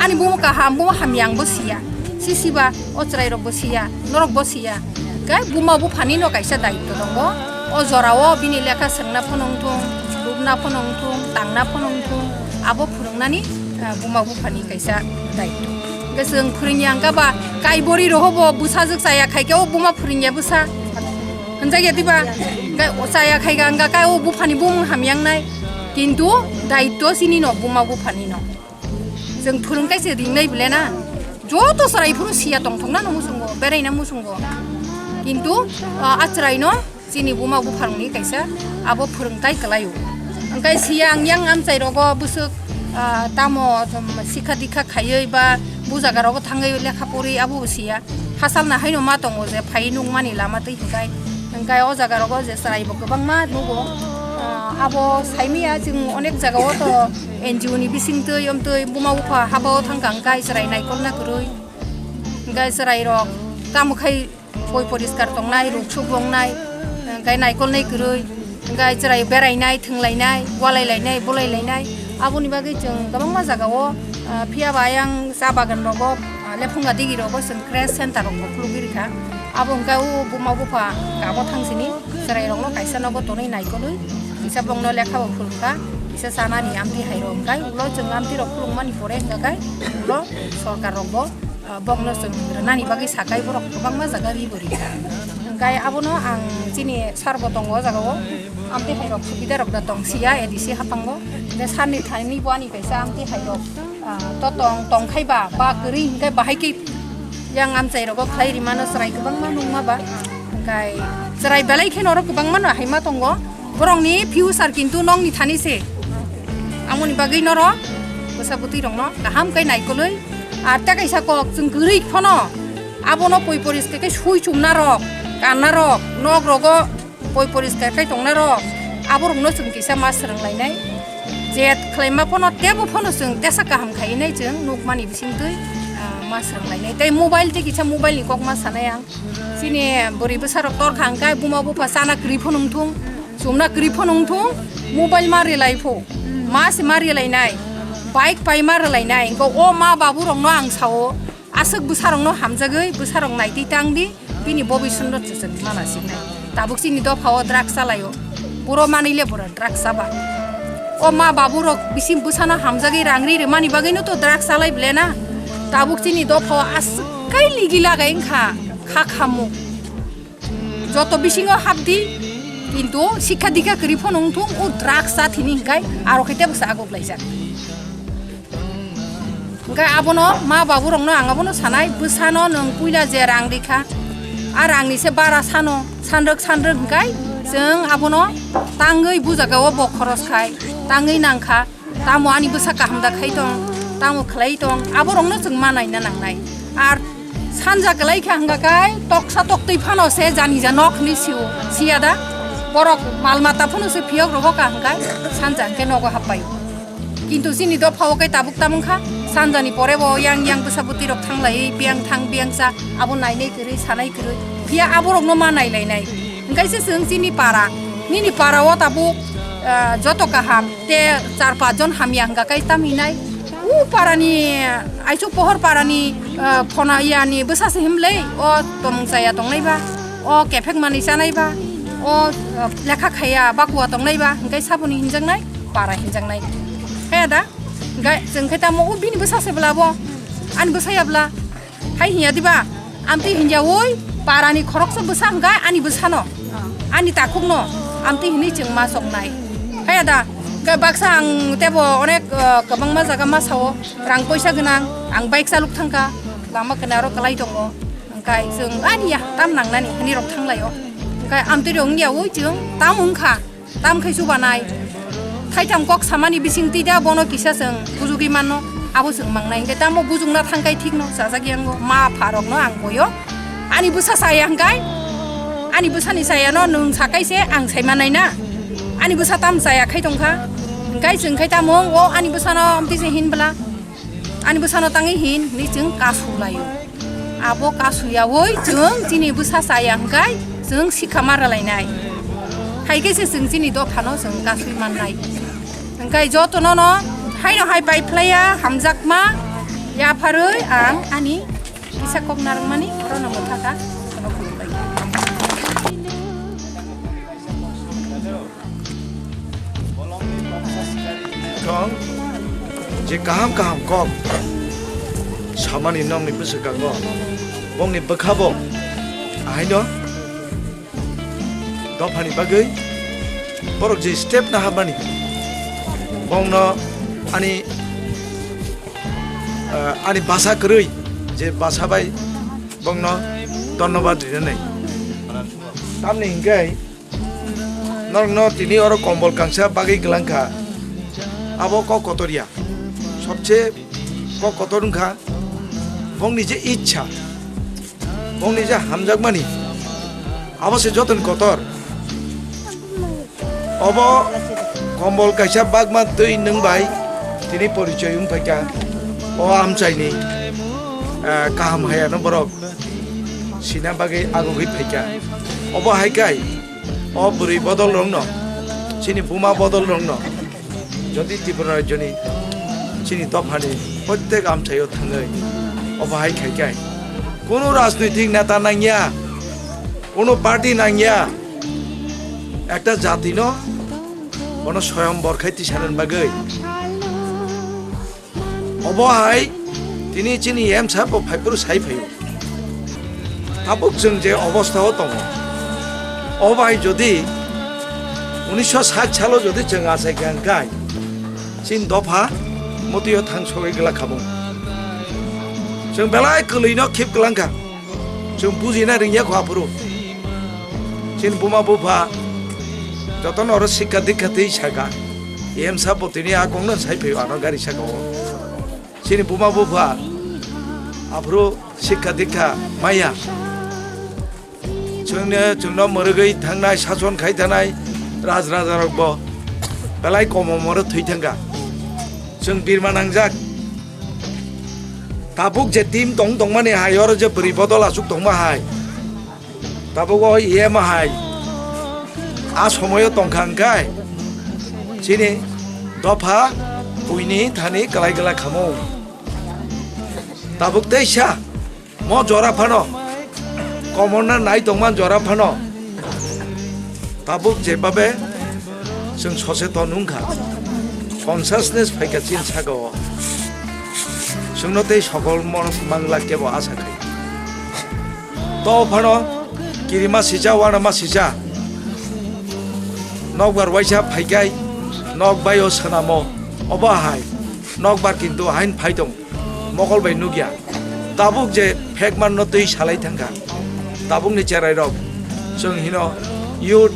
Ani bumo kaham, bumo hamya, ang bo siya. Si siba, o chwrai rok bo siya, norok bo siya. Khe buma buphani no kaisa daitto tongo. O jorao bini lekha swrwngna phano wngthung, rwbna phano wngthung, tangna phano wngthung, abo phwrwngnani, ah, buma buphani kaisa daitto. Hwnkhe chwng phwrwngya hwnkha ba kaibori rohobo bwsajwk chaya khaikhe o buma phwrwngya bwsa. Hwnjakya diba? Hwnkhe o chaya khaikha hwnkha khe o buphani bumung hamya wngnai. Kintu daitto chini no buma buphani no. Chwng phwrwngkhe se ringnai bwle na. Joto chwrai phuru siya tongthokna no muchungo, beraina muchungo. Kintu, ah, a chwraino chini buma bupharokni kaisa abo phwrwngthai kwlaio. Hwnkhe siya ang yang amchai rogo bwswk, ah, tamo, um, sikha dikha khaiwi ba bujaga rogo thangwi lekha pori abo siya. Hasalna haino ma tongo je phai nukmani lama twi hwnkhe, hwnkhe o jaga rogo je chwraibo kwbangma nugo. Ah, abo saimanya chwng onek jaga o to N G O ni bisingtwi omtwi buma bupha haba o thangkha hwnkhe chwrai naikolna kwrwi. Hwnkhe chwrai rok tamo khai poi poriskar tongnai, ruk suk rongnai, hwnkhe naikolnai kwrwi. Hwnkhe chwrai berainai, thwnglainai, walailainai, bolailainai. Aboni bagwi chwng kwbangma jaga o, ah, phiya ba ayang cha bagan rogo, ah, lephunga digi rogo chwng crash center rok bo khulugwi rikha. Abo hwnkhe o buma bupha kamo thangsini chwrai rokno kaisa nogo tonwi naikolwi, kisa bongno lekha bo phwrwngkha, kisa chanani amtwi hai rok hwnkhe ulo chwng amtwi rok khulukmani pore hwnkha khe ulo sorkar rok bo, ah, bongno chwng rwnani bagwi sakai borok kwbangma jaga ribo rikha. Hwnkhe abono ang chini sir bo tongo o jaga o, amtwi hai rok subida rok da tong siya A D C haphango, hwnkhe sir ni thani bo ani kaisa amtwi hai rok, ah, to tong, tong khai ba, ba kwrwi hwnkhe bahai khe yang amchai rogo khlai rimano chwrai kwbangma nukma ba. Hwnkhe chwrai belai khe norok kwbangma no haima tongo. Borokni future kintu nokni thani se. Amoni bagwi norok bwsa bwtwi rokno kaham khe naikolwi. Ar tei kaisa kok chwng kwrwi phano abono poi poriskar khe sui chumna rok, kanna rok, nok rogo poi poriskar khai tongna rok, aborokno chwng kisa ma swrwnglainai. Je khlaima phano teibo phano chwng tesa kaham khainai chwng nukmani bisingtwi, ah, Ma swrwng lainai. Tei mobile tei kisa mobile ni kok ma sanai ang. Chini bwrwi bwsa rok tor kha hwnkhe buma bupha chana kwrwi phano wngthung, chumna kwrwi phano wngthung, mobile ma rwlai pho. Ma se ma rwlai nai. Bike pai ma rwlai nai. Hwnkhe o ma babu rok no ang sao. Aswk bwsarokno hamjagwi bwsarok naitwi tang di, bini bobisonno chwchwk mana siknai. Tabuk chini dophao drugs chalaio. Boro manwi le boro drugs chaba. O ma babu rok bisi bwsano hamjagwi rang ri rwmani bagwino to drugs chalai ble na. Tabuk chini dophao aswk kai ligi lagai wngkha, kha khamuk. Joto bisingo hapdi, kintu sikha dikha kwrwi phano wngthung, o drugs cha thini hinkhai aro khe tebo se aguk laijak. Hinkhai abono ma babu rokno ang abono sanai, bwsano nwng puila je rang rikha, a rangni se bara sano, sanrwk sanrwk hinkhai chwng abono tangwi bujagao bo khoros khai, tangwi nangkha. Tamo ani bwsa kaham da khai tong, tamo khlai tong, aborokno chwng ma naina nangnai. Ar sanja kwlai kha hwnga kai toksa toktwi phano se jani ja nok hinwi sio, siya da? Borok mal mata phano se phiyok rogo ka hwnga kai sanja hwnkhe nogo happai. Kintu chini dophao kai tabuk tamung kha, sanjani pore bo yang yang bwsa bwtwi rok thanglai, biyang thang biyang cha, abo nainai kwrwi, sanai kwrwi. Phiya aborokno ma nailainai. Hwnkhe se chwng chini para, nini para o tabuk, ah, joto kaham. Te char pach jon hamya hwnga kai tam hinai. U parani, aisuk pohor parani, ah, phona yani bwsa se himlei. O tomung chaya tongnai ba, o kephek manwi chanai ba, o, ah, lekha khaya bakwa tongnai ba, hwnkhe saboni hinjaknai, para hinjaknai. Kaya da? Hwnkhe chwng khe tamo u bini bwsa se bwla bo, ani bwsa ya bwla. Hai hinya diba? Amtwi hinya oi, parani khoroksa bwsa hwnkha ani bwsano. Ani takhukno amtwi hinwi chwng ma choknai. Haya da, hwnkhe baksa ang tebo onek, eh, kwbangma jaga ma sao, rang poisa gwnang, ang bike chaluk thangkha, lama kinaro kwlai tongo. Hwnkhe chwng ani ya tam nangnani hinwi rok thanglaio. Hwnkhe amtwi rok wngya oi chwng tam wngkha. Tam khai chubanai. Thaitham kok samani bising twi da bono kisa chwng bujugwi manno. Abo chwng mangnai. Hwnkhe tamo bujukna thangkai thikno chajak yango. Ma pha rokno ang boyo. Ani bwsa chaya hwnkhe. Ani bwsani chayano nwng sakai se ang sai manai na. Ani bwsa tam chaya khai tongkha. Hwnkhe chwng khai tamo o ani bwsano amtwi se hin bwla. Ani bwsano tangwi hin hinwi chwng kasu laio. Abo kasuyaui chwng chini bwsa chaya hwnkhe chwng sikha ma rwlainai. Hai khe se chwng chini dophano chwng kasui mannai. Hwnkhe jotono no haino hai pai phlaiya hamjakma yapharwi ang ani kisa kok narwkmani orono mwthakha. Thong je kaham kaham kok samani nongni bwswkango bongni bwkhabo ahaino dophani bagwi borok je step na habmani bongno ani, ah, ani basa kwrwi je basa bai bongno dhonnobad rinani. Tamni hinkhe norokno tini oro kombol kangsa bagwi kwlangkha. Abo kok kotor ya. Sobse kok kotor wngkha bongni je ichha, bongni je hamjakmani, abo se jotoni kotor. Obo kombol kaisa bagma twi nwng bai tini porichoi wng phaikha. O amchaini, eh, kaham hayano borok sina bagwi agugwi phaikha. Obo hai kai o bwrwi bodol rokno, chini buma bodol rokno, jodi Tripura rajyoni chini dophani prottek amchaio thangwi obo hai khai kai, kunu rajnoitik neta nangya, kunu party nangya, ekta jatino bono soyambor khai tisanani bagwi. Obo hai tini chini M sabo phaiphuru sai phaio. Tabuk chwng je obostha o tongo, obo hai jodi unisho sat salo jodi chwng achai kha hwnkhe chini dopha motio thang sogwi glak kha bung. Chwng belai kwlwino khip kwlang kha. Chwng bujina ringya kho aphuru. Chini buma bupha jotono oro sikha dikha twi saka. M sabo tini a kongno sai phaio ano gari saka o. Chini buma bupha aphuru sikha dikha maya. Chwngno, chwngno mwrwgwi thangnai, sason khai thanai raj raja rokbo belai komomoro thwi thangkha. Chwng birma nangjak. Tabuk je team tong tongmani hai, oro je bwrwi bodol aswk tongma hai, tabuk o E M hai a somoyo tongkha hwnkhe chini dopha buini thani kwlai kwlai khamung. Tabuk teisa mo jora phano, komorna nai tongma jora phano, tabuk jebabe chwng soseton wngkha, consciousness phaikha chini sakao, chwngno tei sokol mangla kebo asa khai. To phano kirima sija, wanama sija, nokbar waisa phaikai, nok bai o swnamo, obo hai nokbar kintu hain phai tong. Mokol bai nukya. Tabuk je phekman no twi salai thangkha. Tabukni cherai rok chwng hino youth,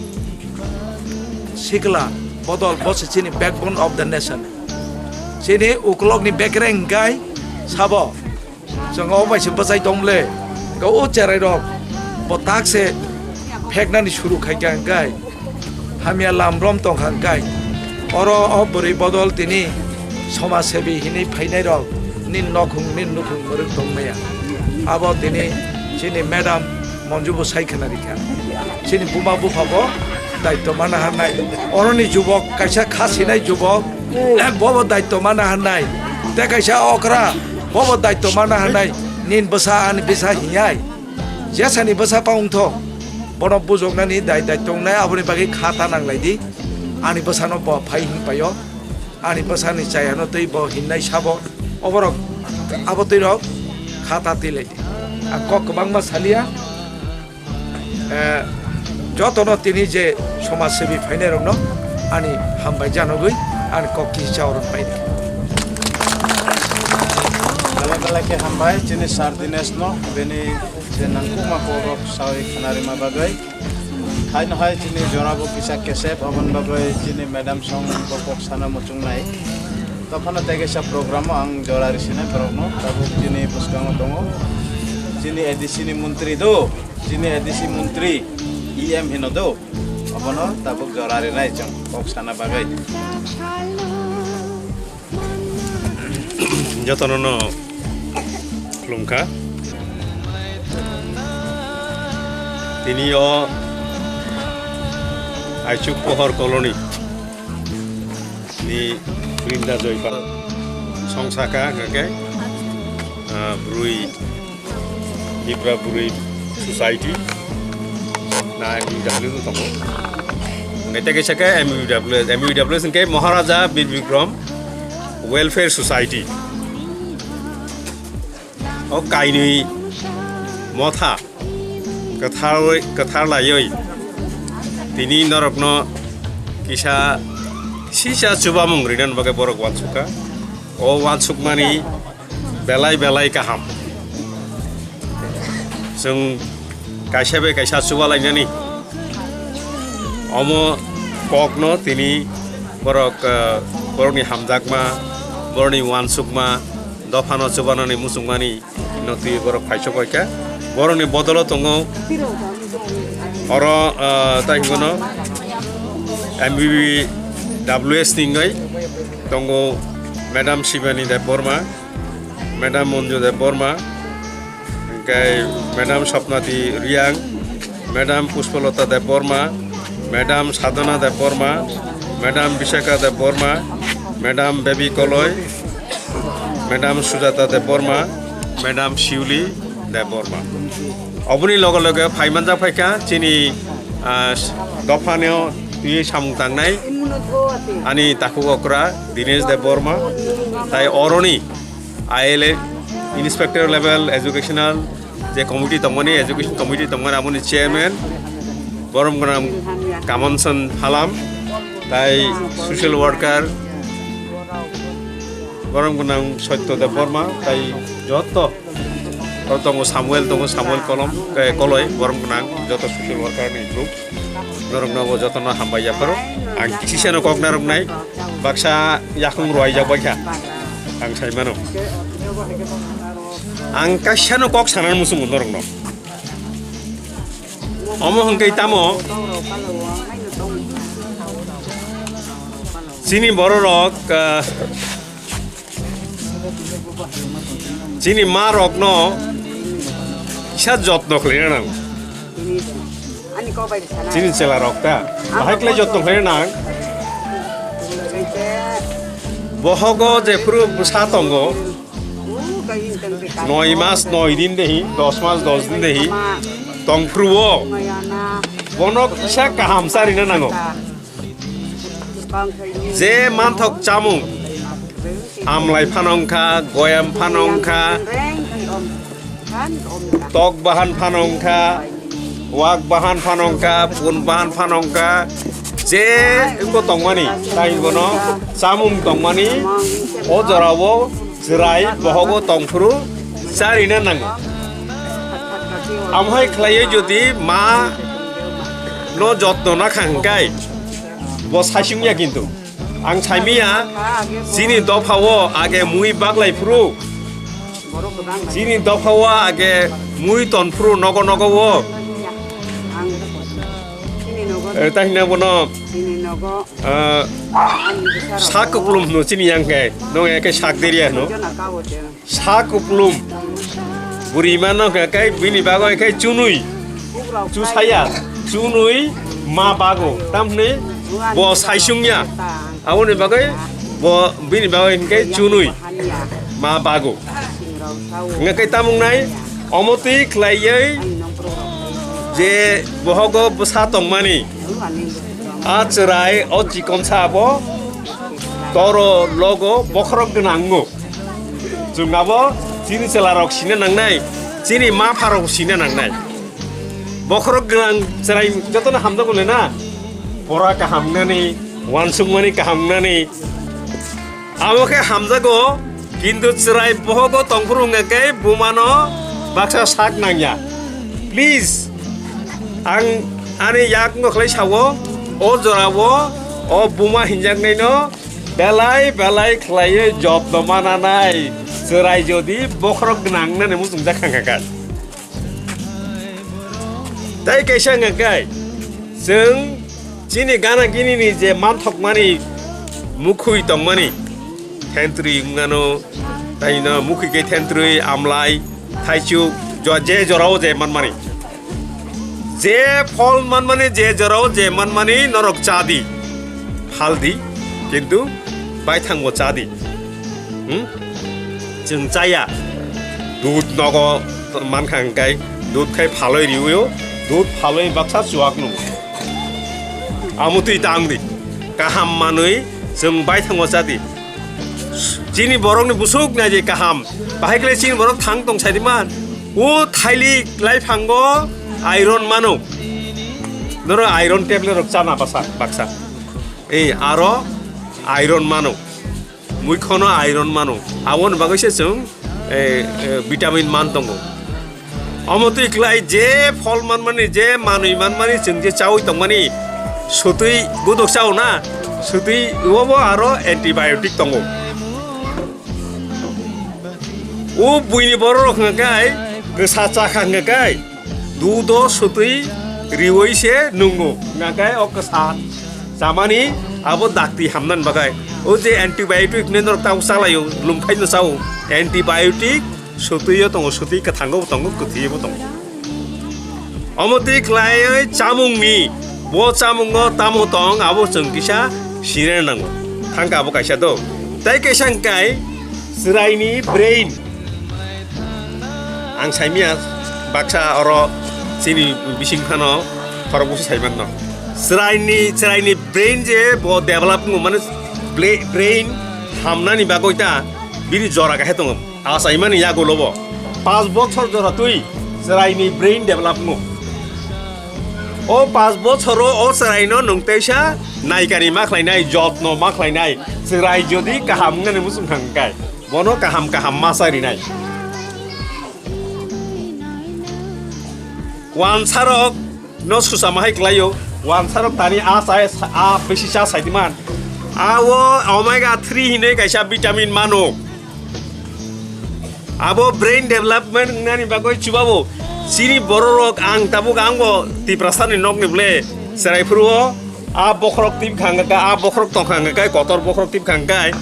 sikla, bodol, bo se chini backbone of the nation. Chini ukulokni bekereng hwnkhe sabo chwng o bai se bwchai tong le. Hwnkhe o cherai rok bo tak se pheknani suru khaikha hwnkhe hamya lamrom tongkha hwnkhe, oro o bwrwi bodol tini somaj sebi hinwi phainai rok nini nokhung nini nukhung mwrwk tongmaya. Abo tini chini madam Monju bo sai khwna rikha. Chini buma bupha bo daitto mana hannai. Oroni jubok kaisa kha sinai jubok, eh, bobo daitto mana hannai. Tei kaisa okra bobo daitto mana hannai. Nini bwsa ani bwsa hingyai. Jesani bwsa pa wngtho, bono bujoknani dai daitto wngnai, aboni bagwi kha ta nang lai di. Ani bwsano bo phai hwn paio, ani bwsani chayano twi bo hinnai sabo, oborok abo twirok kha ta twi lai di. Ang kok kwbangma saliya, eh, jotono tini je somaj sebi phainairokno ani hambai janogwi ani kok kisa chaorok paidi. Belai belai khe hambai chini sir Dinesh no, bini je nangkukma kokrok sawi khwnarima bagwi. Haino hai chini jora bo kisa kesep, aboni bagwi chini madam song bo kok sana muchungnai. Tophano tei kaisa program o ang jora risinai borokno, tabuk chini bwskango tongo chini A D C ni montri do, chini A D C montri, E M hino do, abono tabuk jora rinai chwng kok sana bagwi. Jotono no khulumkha. Tini o Aichuk Pohor Colony ni Brinda Joypa songsaka hwnkhe, ah, brwi Tipra Bwrwi Society na M U W tongo. Hwnkhe tei kaisa khe M U W S, M U W S hwnkhe Maharaja Bir Bikram Welfare Society. O kainwi motha kwthar, kwthar laiwi tini norokno kisa sisa chubamung rinani bagwi borok uansukha. O uansukmani belai belai kaham. Chwng kaisa bai kaisa chubalainani omo kokno tini borok, eh, borokni hamjakma, borokni uansukma, dophano chubanani muchungmani no twi borok phaichok bai kha. Borokni bodolo tongo oro, ah, tai hingono M B B W S ni wngwi tongo Madam Shivani Debbarma, Madam Monju Debbarma, hwnkhe Madam Swapnati Reang, Madam Puspalata Debbarma, Madam Sadhana Debbarma, Madam Vishakha Debbarma, Madam Baby Koloi, Madam Sujata Debbarma, Madam Shiuli Debbarma. Oboni loge loge phaimanjak phaikha chini, ah, dophano twi samung tangnai ani takhuk okra Dinesh Debbarma, tai oroni I L A, Inspector Level Educational je committee tongmani, education committee tongmani, aboni chairman, borom gwnang Kamonson Halam, tai social worker, borom gwnang Satya Debbarma, tai joto oro tongo Samuel, tongo Samuel Kolom, eh, Koloi, borom gwnang joto social worker ni group. Norokno bo jotono hambai yapharo. Ang kisisano kok narwknai, baksa yakung rwai jak baikha. Ang sai mano. Ang kaisano kok sanani muchungo norokno. Omo hwnkhe tamo chini bororok, ah, Chini ma rokno kisa jotno khlaina nang. Chini chela rok ta. Bahai khlai jotno khlaina nang. Bohogo jephuru bwsa tongo. Noi mas noi din dehi, dos mas dos din dehi. Tongphruo. Bono kisa kaham charina nango. Je manthok chamung, amlai phano wngkha, goyam phano wngkha, tok bahan phano wngkha, wak bahan phano wngkha, pun bahan phano wngkha, je wngbo tongmani, tai bono chamung tongmani, o jorao chwrai bohogo tongphuru charina nango. Amhai khlaiwi jodi ma no jotno nakha hwnkhe bo saichung ya kintu. Ang saimiya chini dopha o age mui baglai phuru, chini dopha o age mui ton phuru nogo nogo o. Eh, ta hina bono, eh, sak kuplum hino chini yang khe, nong ya khe sak deria hino. Sak kuplum. Buri mano khe kai bini bago khe chunui. Chusaya, chunui ma bago. Tamhne bo saichung ya. Aboni bagwi bo bini bagwi hwnkhe chunui ma bago. Hwnkhe tamung nai omo twi khlaiwi je bohogo bwsa tongmani. A chwrai o chikonsa abo toro logo bokhorok gwnang wngo. Chwng abo chini chwla rok sina nangnai, chini ma pha rok sina nangnai. Bokhorok gwnang chwrai jotono hamjakgo le na? Pora kaham wngnani, uansukmani kaham wngnani. Abo khe hamjago, kintu chwrai bohogo tongphuru wngkha khe bumano baksa sak nangya. Please, ang ani yak wngkha khlai sao, o jorao o buma hinjaknaino belai belai khlaiwi jotno mananai. Chwrai jodi bokhorok gwnang wngnani muchungjak kha kha kha. Tai kaisa hwnkha khe, chwng chini gana gini ni je manthokmani mukhwi tongmani, thentrwi wngmano, taino mukhwi khe thentrwi, amlai, thaichuk, jo-, je jorao je manmani. Je phol manmani, je jorao je manmani norok cha di, phal di, kintu baithangbo cha di. Hmm? Chwng chaya. Dud nogo mankha hwnkhe dud khai phalwi riwio, dud phalwi baksa chuak nung. Amutwi tang di. Kaham manwi chwng baithango cha di. Chini borokni busuk nai di kaham. Bahai khlai chini borok thang tong sai di man. O thaili laiphango iron mano. Noro iron tablet rok chana basa baksa. Ei aro iron mano. Muikhono iron mano. Aboni bagwi se chwng, eh, eh, vitamin man tongo. Omo twi klai je phol manmani, je manwi manmani, chwng je chaui tongmani, sutwi godok chao na, sutwi obo aro antibiotic tongo. O buini borok rok hwnkha khe kwsa chakha hwnkha khe. Dudo sutwi riwi se nungo, hwnkha khe o kwsa chamani abo dakti hamnani bagwi. O je antibiotic hinwi norok tabuk chalaio, lum khaino chao. Antibiotic sutwio tongo, sutwi kwthango bo tongo, kwthwibo tongo. Omo twi khlaiwi chamungni, bo chamungo tamo tong abo chwng kisa sinai nango. Thangkha abo kaisa do. Tei kaisa hwnkhe chwraini brain. Ang saimia baksa oro chini bising phano khorok busi saimanno. Chwraini, chwraini brain je bo develop wngo, mane bla-, brain hamnani bagwi ta bini jora kahai tongo. Achaimani yagulo bo. Panch bochor jora twi chwraini brain develop wngo. O panch bochoro o chwraino nwng teisa naikani ma khlainai, jotno ma khlainai. Chwrai jodi kaham wngnani muchung thang kai. Bono kaham kaham masa rinai. Wansarok no susa mahai klaio. Wansarok tani a chai, a bisi cha saidiman. Awo omega three hinwi kaisa vitamin mano. Abo brain development wngnani bagwi chubabo. Chini bororok ang tabuk angbo Tiprasani nokni ble chwrai phuru o. A bokhorok tip khangka, a bokhorok tong khangka, kotor bokhorok tip khangka.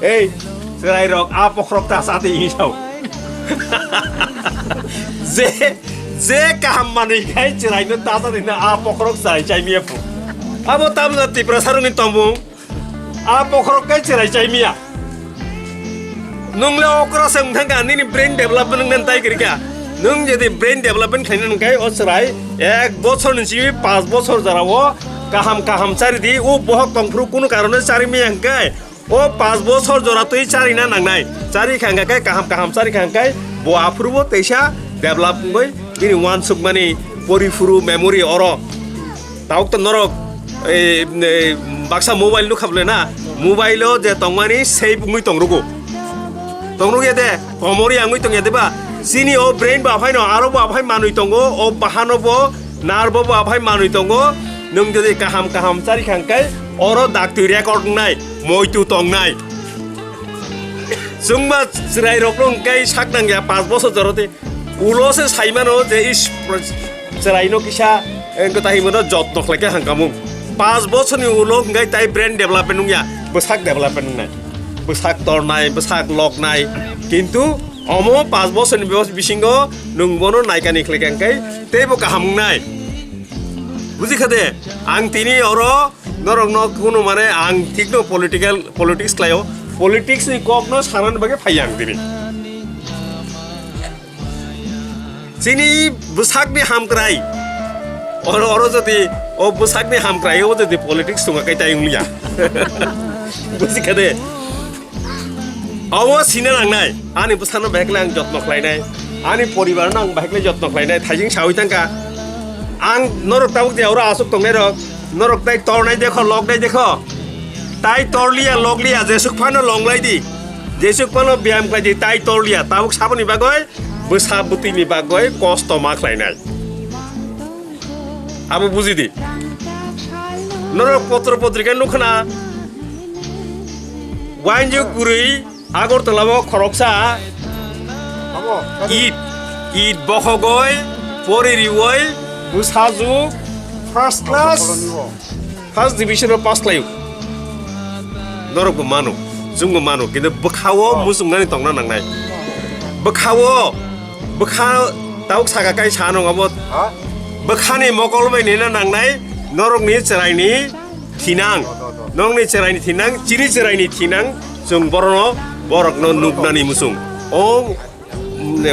Ei, chwrairok a bokhorok ta chati hinwi sao. Je, je kaham manwi khai chwraino tata dina a pokhorok chwrai chai miya phu. Abo tamna Tiprasarokni tongmung. A pokhorok kai chwrai chai miya. Nwng le okra se wng thangkha, nini brain development wng nani tai kwrwikha. Nwng jodi brain development khaina nang khai o chwrai ek bochor ni simi panch bochor jora o kaham kaham chari di, o bohok tongphuru kunu karone chari miya hwnkhe o panch bochor jora twi charina nangnai. Chari kha hwnkhe kaham kaham chari kha hwnkhe bo aphuru bo teisa develop wngwi bini uansukmani poriphuru memory oro. Tabuk to norok, eh, eh, baksa mobile nukha bole na, mobile o je tongmani save wngwi tongrugo. Tongrugo ya de, komori wngwi tong ya de ba. Chini o brain ba phai no, aro ba phai manwi tongo, o bahano bo, nerve bo ba phai manwi tongo. Nwng jodi kaham kaham chari kha hwnkhe, oro daktwi record wngnai, moitu tongnai. Chwngma chwrai rok no hwnkhe sak nang ya, panch bochor jora twi. Ulo se sai mano je is chwraino kisa, eh, wngkha tai himano jotno khlai khe hangkamung. Panch bochorni ulo hwnkhe tai brain development wngya, bwsak development wngnai. Bwsak tornai, bwsak loknai. Kintu omo panch bochorni bos-, bisingo nwng bono naikani khlai khe hwnkhe teibo kaham wngnai. Buji kha de, ang tini oro norokno kunu mane ang thikno political, politics khlaio. Politics ni kokno sanani bagwi phai ang tini. Chini bwsakni hamkrai. Oro, oro jodi o bwsakni hamkrai o jodi politics tunga kai tai wngya. Buji kha de. Omo sina nangnai. Ani bwsano bahai khlai ang jotno khlainai. Ani poribarno ang bahai khlai jotno khlainai. Thaising sawi tangka. Ang norok tabuk je oro asuk tongnai rok. Norok tai tornai dekho, loknai dekho. Tai torliya, lokliya, jesuk phano longlai di. Jesuk phano biyam khlai di, tai torliya. Tabuk saboni bagoi bwsa bwtwini bagwi kosto ma khlainai. Abo buji di. Norok potro potrika nukhna, wainjwk bwrwi Agartala o khoroksa it, it bokhogoi, pori riwoi, bwsajwk, first class. First division o pass khlaio. Norok bo mano, chwng bo mano, kintu bwkha o muchungnani tongna nangnai. Bwkha o, bwkha tabuk saka kai sa nung abo. Ha? Bwkhani mokol bai nina nangnai, norokni chwraini thinang. Norokni chwraini thinang, chini chwraini thinang, chwng borokno, borokno nuknani muchung. O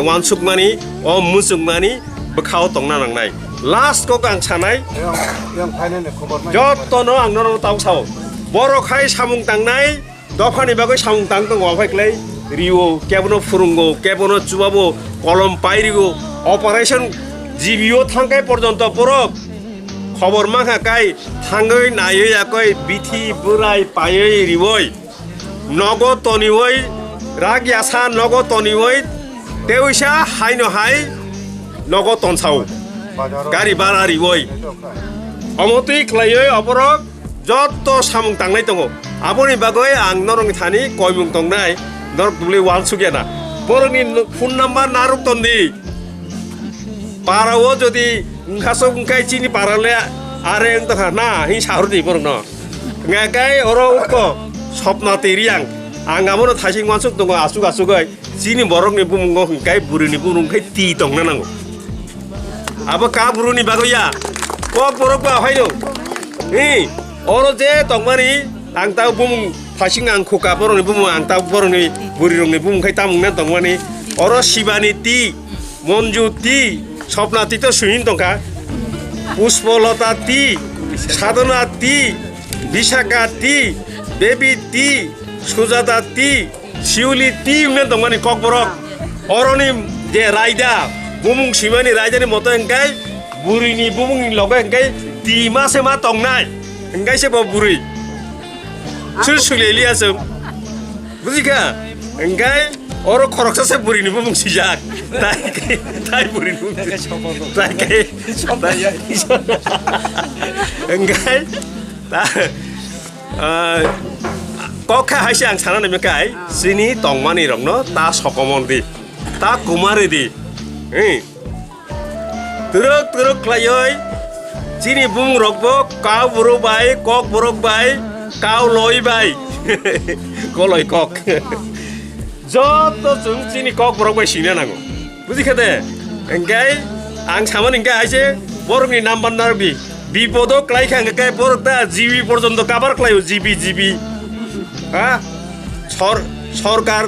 uansukmani, o muchungmani bwkhao tongna nangnai. Last kok ang sanai, Yang, yang phainani khobor mai. Jottono ang nono tau sao. Borok hai samung tangnai, dophani bagwi samung tang tongo, ophai klai rio, kebono phurungo, kebono chubabo, kolom pai rio, operation G B o thangkai porjonto borok khobor mankha kai thangwi naiwi yakoi bithi bwrai paiwi riwoi. Nogo toniwi, rak yasa nogo toniwi, tewisa haino hai nogo tonsao. Gari bara riwi. Omo twi khlaiwi oborok jotto samung tangnai tongo. Aboni bagwi ang norokni thani koimung tongnai, norok dubli uansukya na. Borokni phone number narwk tondi. Para o jodi wngkhasok wngkhai chini para le are wng tongkha na, hing sahor di borokno. Ngakai oro utko sopna twi riang. Ang abono thaising uansuk tongo asuk asuk oi. Chini borokni bumungo hingkai bwrwini bumung khai twi tongna nango. Abo ka bwrwini bagwi ya. Kok borok ba phaino. Hi, oro je tongmani ang ta bumung thaising ang khuka borokni bumung ang ta borokni bwrwirokni bumung khai tamung na tongmani. Oro Shibani twi. Monju T, Sopna T to suhin tongkha, Puspolota T, Sadhana T, Bisaka T, Baby T, Sujata T, Siuli T wngna tongmani kokborok. Oroni je raida, bumung simani raidani moto hingkai, burini bumungni loge hingkai T ma se ma tongnai, hingkai se bo buri. Sul suli liya se. Buji kha? Hingkai oro khoroksa se bwrwini bumung sijak. Tai, tai bwrwini bumung. Tai khe, tai khe. Hingkai ta, ah, kok kha hai se ang sana nai kai, chini tongmani rokno ta sokomon di, ta kumari di. Hi. Twrwk twrwk khlaiwi chini bumung rokbo kau borok bai, kok borok bai, kau loi bai. Koloi kok. Joto chwng chini kok borok bai singna nango. Buji kha de? Engkai ang samani engkai aise borokni number narwkdi. Bipodo klai kha engkai borok ta G B porjonto cover khlaio, G B, G B. Ha? Sor-, sorkar,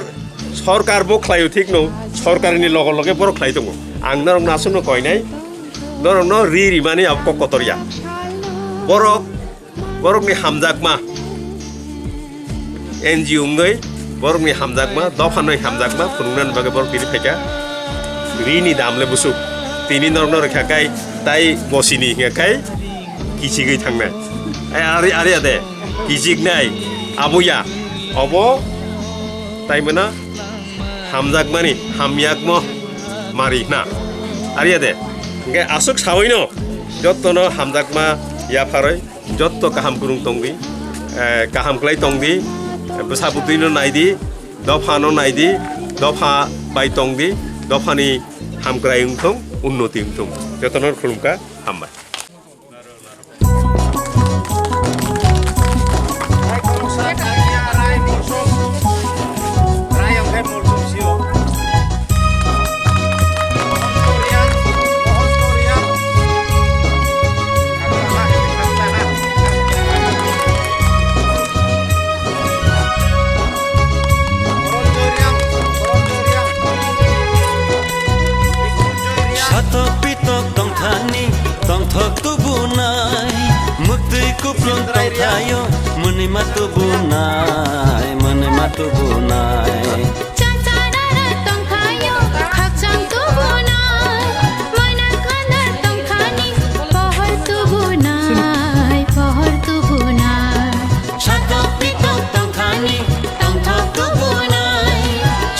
sorkar bo khlaio thik no, sorkarni loge loge borok khlai tongo. Ang norok nasukno koinai, norokno ri rimani abo kok kotor ya. Borok Borokni hamjakma N G O wngwi borokni hamjakma, dophanoi hamjakma phunuknani bagwi borok tini phaikha. Rini damle busuk. Tini norokno rwkha kai tai bosini hinkha kai kichigwi thangnai. Ai ari, ari ade kichiknai abo ya. Obo tai mano hamjakmani hamyakmo mari hna. Ari ade. Hinkhe aswk sawino jottono hamjakma yapharwi. Jotto kaham kwrwng tongdi, eh, kaham khlai tongdi, bwsa bwtwino naidi, dophano naidi, dopha bai tongdi, dophani hamkrai wngthung, unnoti wngthung. Jotono khulumkha, hambai. Satok pitok tongthani, tongthok tubunai, muktwi kuplung tongthaio, mwnwi ma tubunai, mwnwi ma tubunai. Chapchana tongthaio, khakchang tubunai, moina khandar tongthani, pohor tubunai, pohor tubunai. Satok pitok tongthani, tongthok tubunai.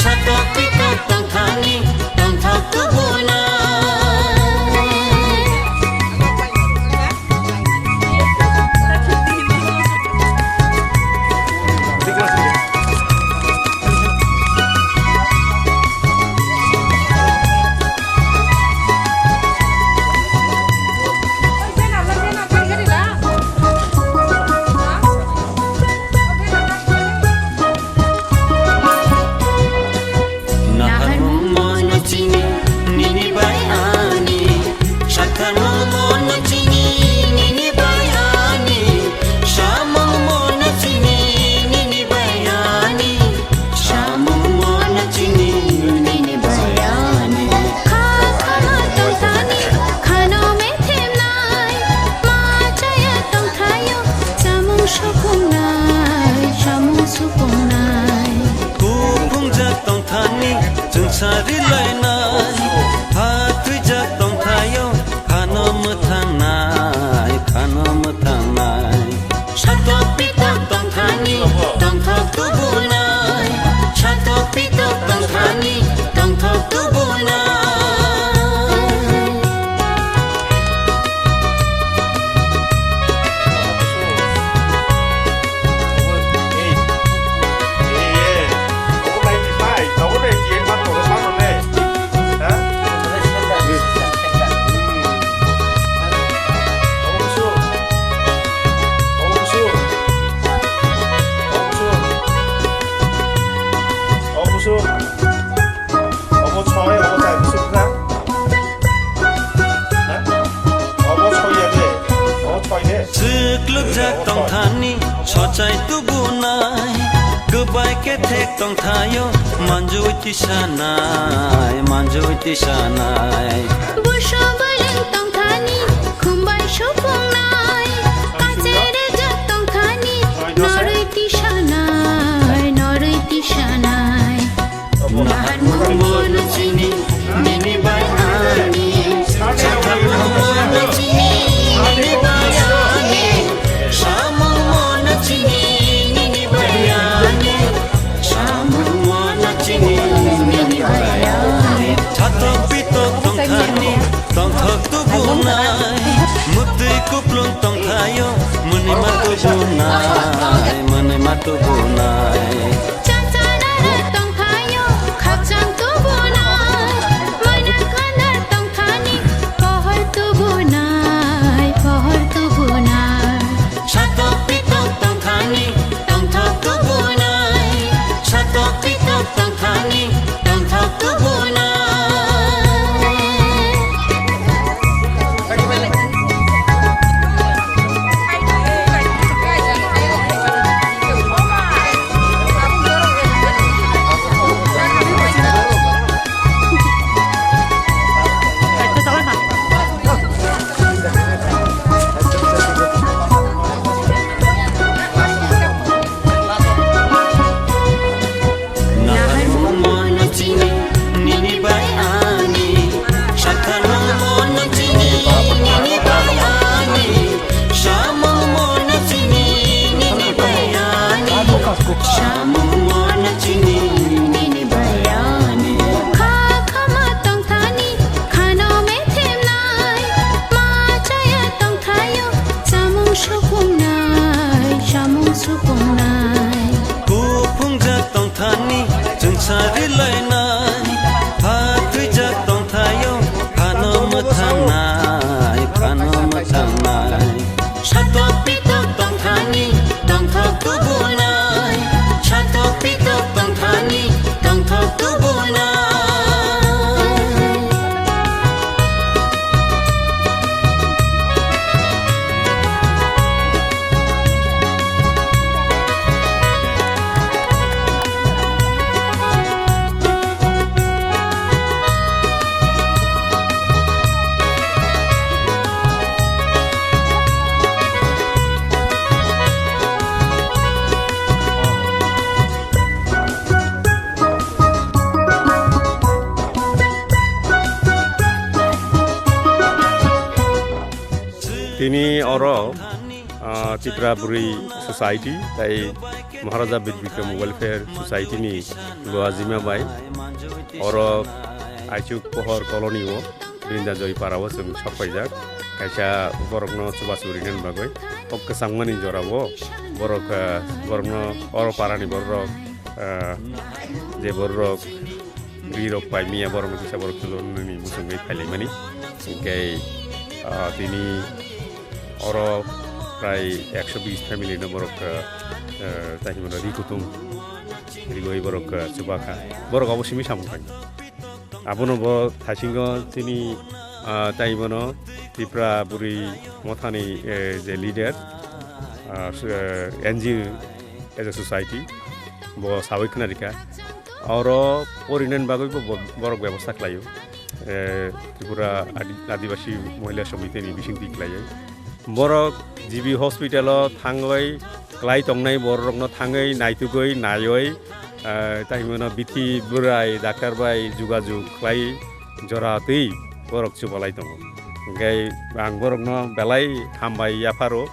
Satok pitok tongthani, tongthok tubunai. Naharmung mono chini, nini bai ani. Sakharmung mono chini, nini bai ani. Samung mono chini, nini bai ani. Samung mono chini, nini bai ani. Kha khama tongthani, khano methemnai. Ma chaya tongthaio, samung supungnai, samung supungnai. Kuphungjak tongthani, chwngsari lainai. Ha thwijak tongthaio, khano mwthangnai, khano mwthangnai. Satok pitok tongthani, tongthok tubunai. Satok pitok tongthani, tongthok tubunai. Obo soi, obo chai, obo sukha. Ha? Obo soi ya de, obo chai de. Chwklwkjak tongthani sochai tubunai, kwbai khe thek tongthaio, manjui tisanai, manjui tisanai. Buso bwlwng tongthani, khumbai supungnai, kache rejak tongthani, norwi tisanai, norwi tisanai. Naharmung mono chini, nini bai ani. Sakharmung mono chini, nini bai ani. Samung mono chini, nini bai ani. Samung mono chini, nini bai ani. Satok pitok tongthani, tongthok tubunai. Muktwi kuplung tongthaio, mwnwi ma tubunai, mwnwi ma tubunai. Chapchana tongthaio, khakchang tubunai, moina khandar tongthani, pohor tubunai, pohor tubunai. Satok pitok tongthani, tongthok tubunai. Satok pitok tongthani. Samung mona chini nini bayani. Kha khama tongthani, khano methemnai. Ma chaya tongthayo, samung sukungnai, samung sukungnai. Kuphungjak tongthani, chwngsa rilainai. Pha thwijak tongthayo, phano mwthangnai, phano mwthangnai. Satok pitok tongthani, tongthok tubunai. Satok pitok tongthani, tongthok tubunai. Tini oro, ah, Tripura Bwrwi Society tai Maharaja Bir Bikram Welfare Society ni luajima bai oro Aichuk Pohor Colony o Brinda Joy Para o chwng sok paijak. Kaisa borokno chubachu rinani bagwi o kwchangmani jora o borok, ah, borokno oro para ni borok, ah, je borok ri rok pai miya borok no kisa borok tulunani muchungwi phailaimani. Hwnkhe, ah, tini oro prai ekso bis family no borok, ah, ah, tai hwnmano ri kutung riwi borok, ah, chubakha. Borok abo simi samung thang. Abono bo thaisingo chini, ah, tai bono Tripura Bwrwi Mothani, eh, je leader, ah, su-, eh, N G O as a society, bo sawi khna rikha. Oro porinani bagwi bo, bo, borok bebosta khlaio. Eh, Tripura Adi-, Adibasi Mohila Samiti ni bisingtwi khlaio. Borok G B hospital o thangwi klai tongnai borok rokno thangwi naitugwi naiwi, eh, tai hwnmano bithi bwrai doctor bai jugajug khlai jora twi borok chubalai tongo. Hwnkhe ang borokno belai hambai yapharo.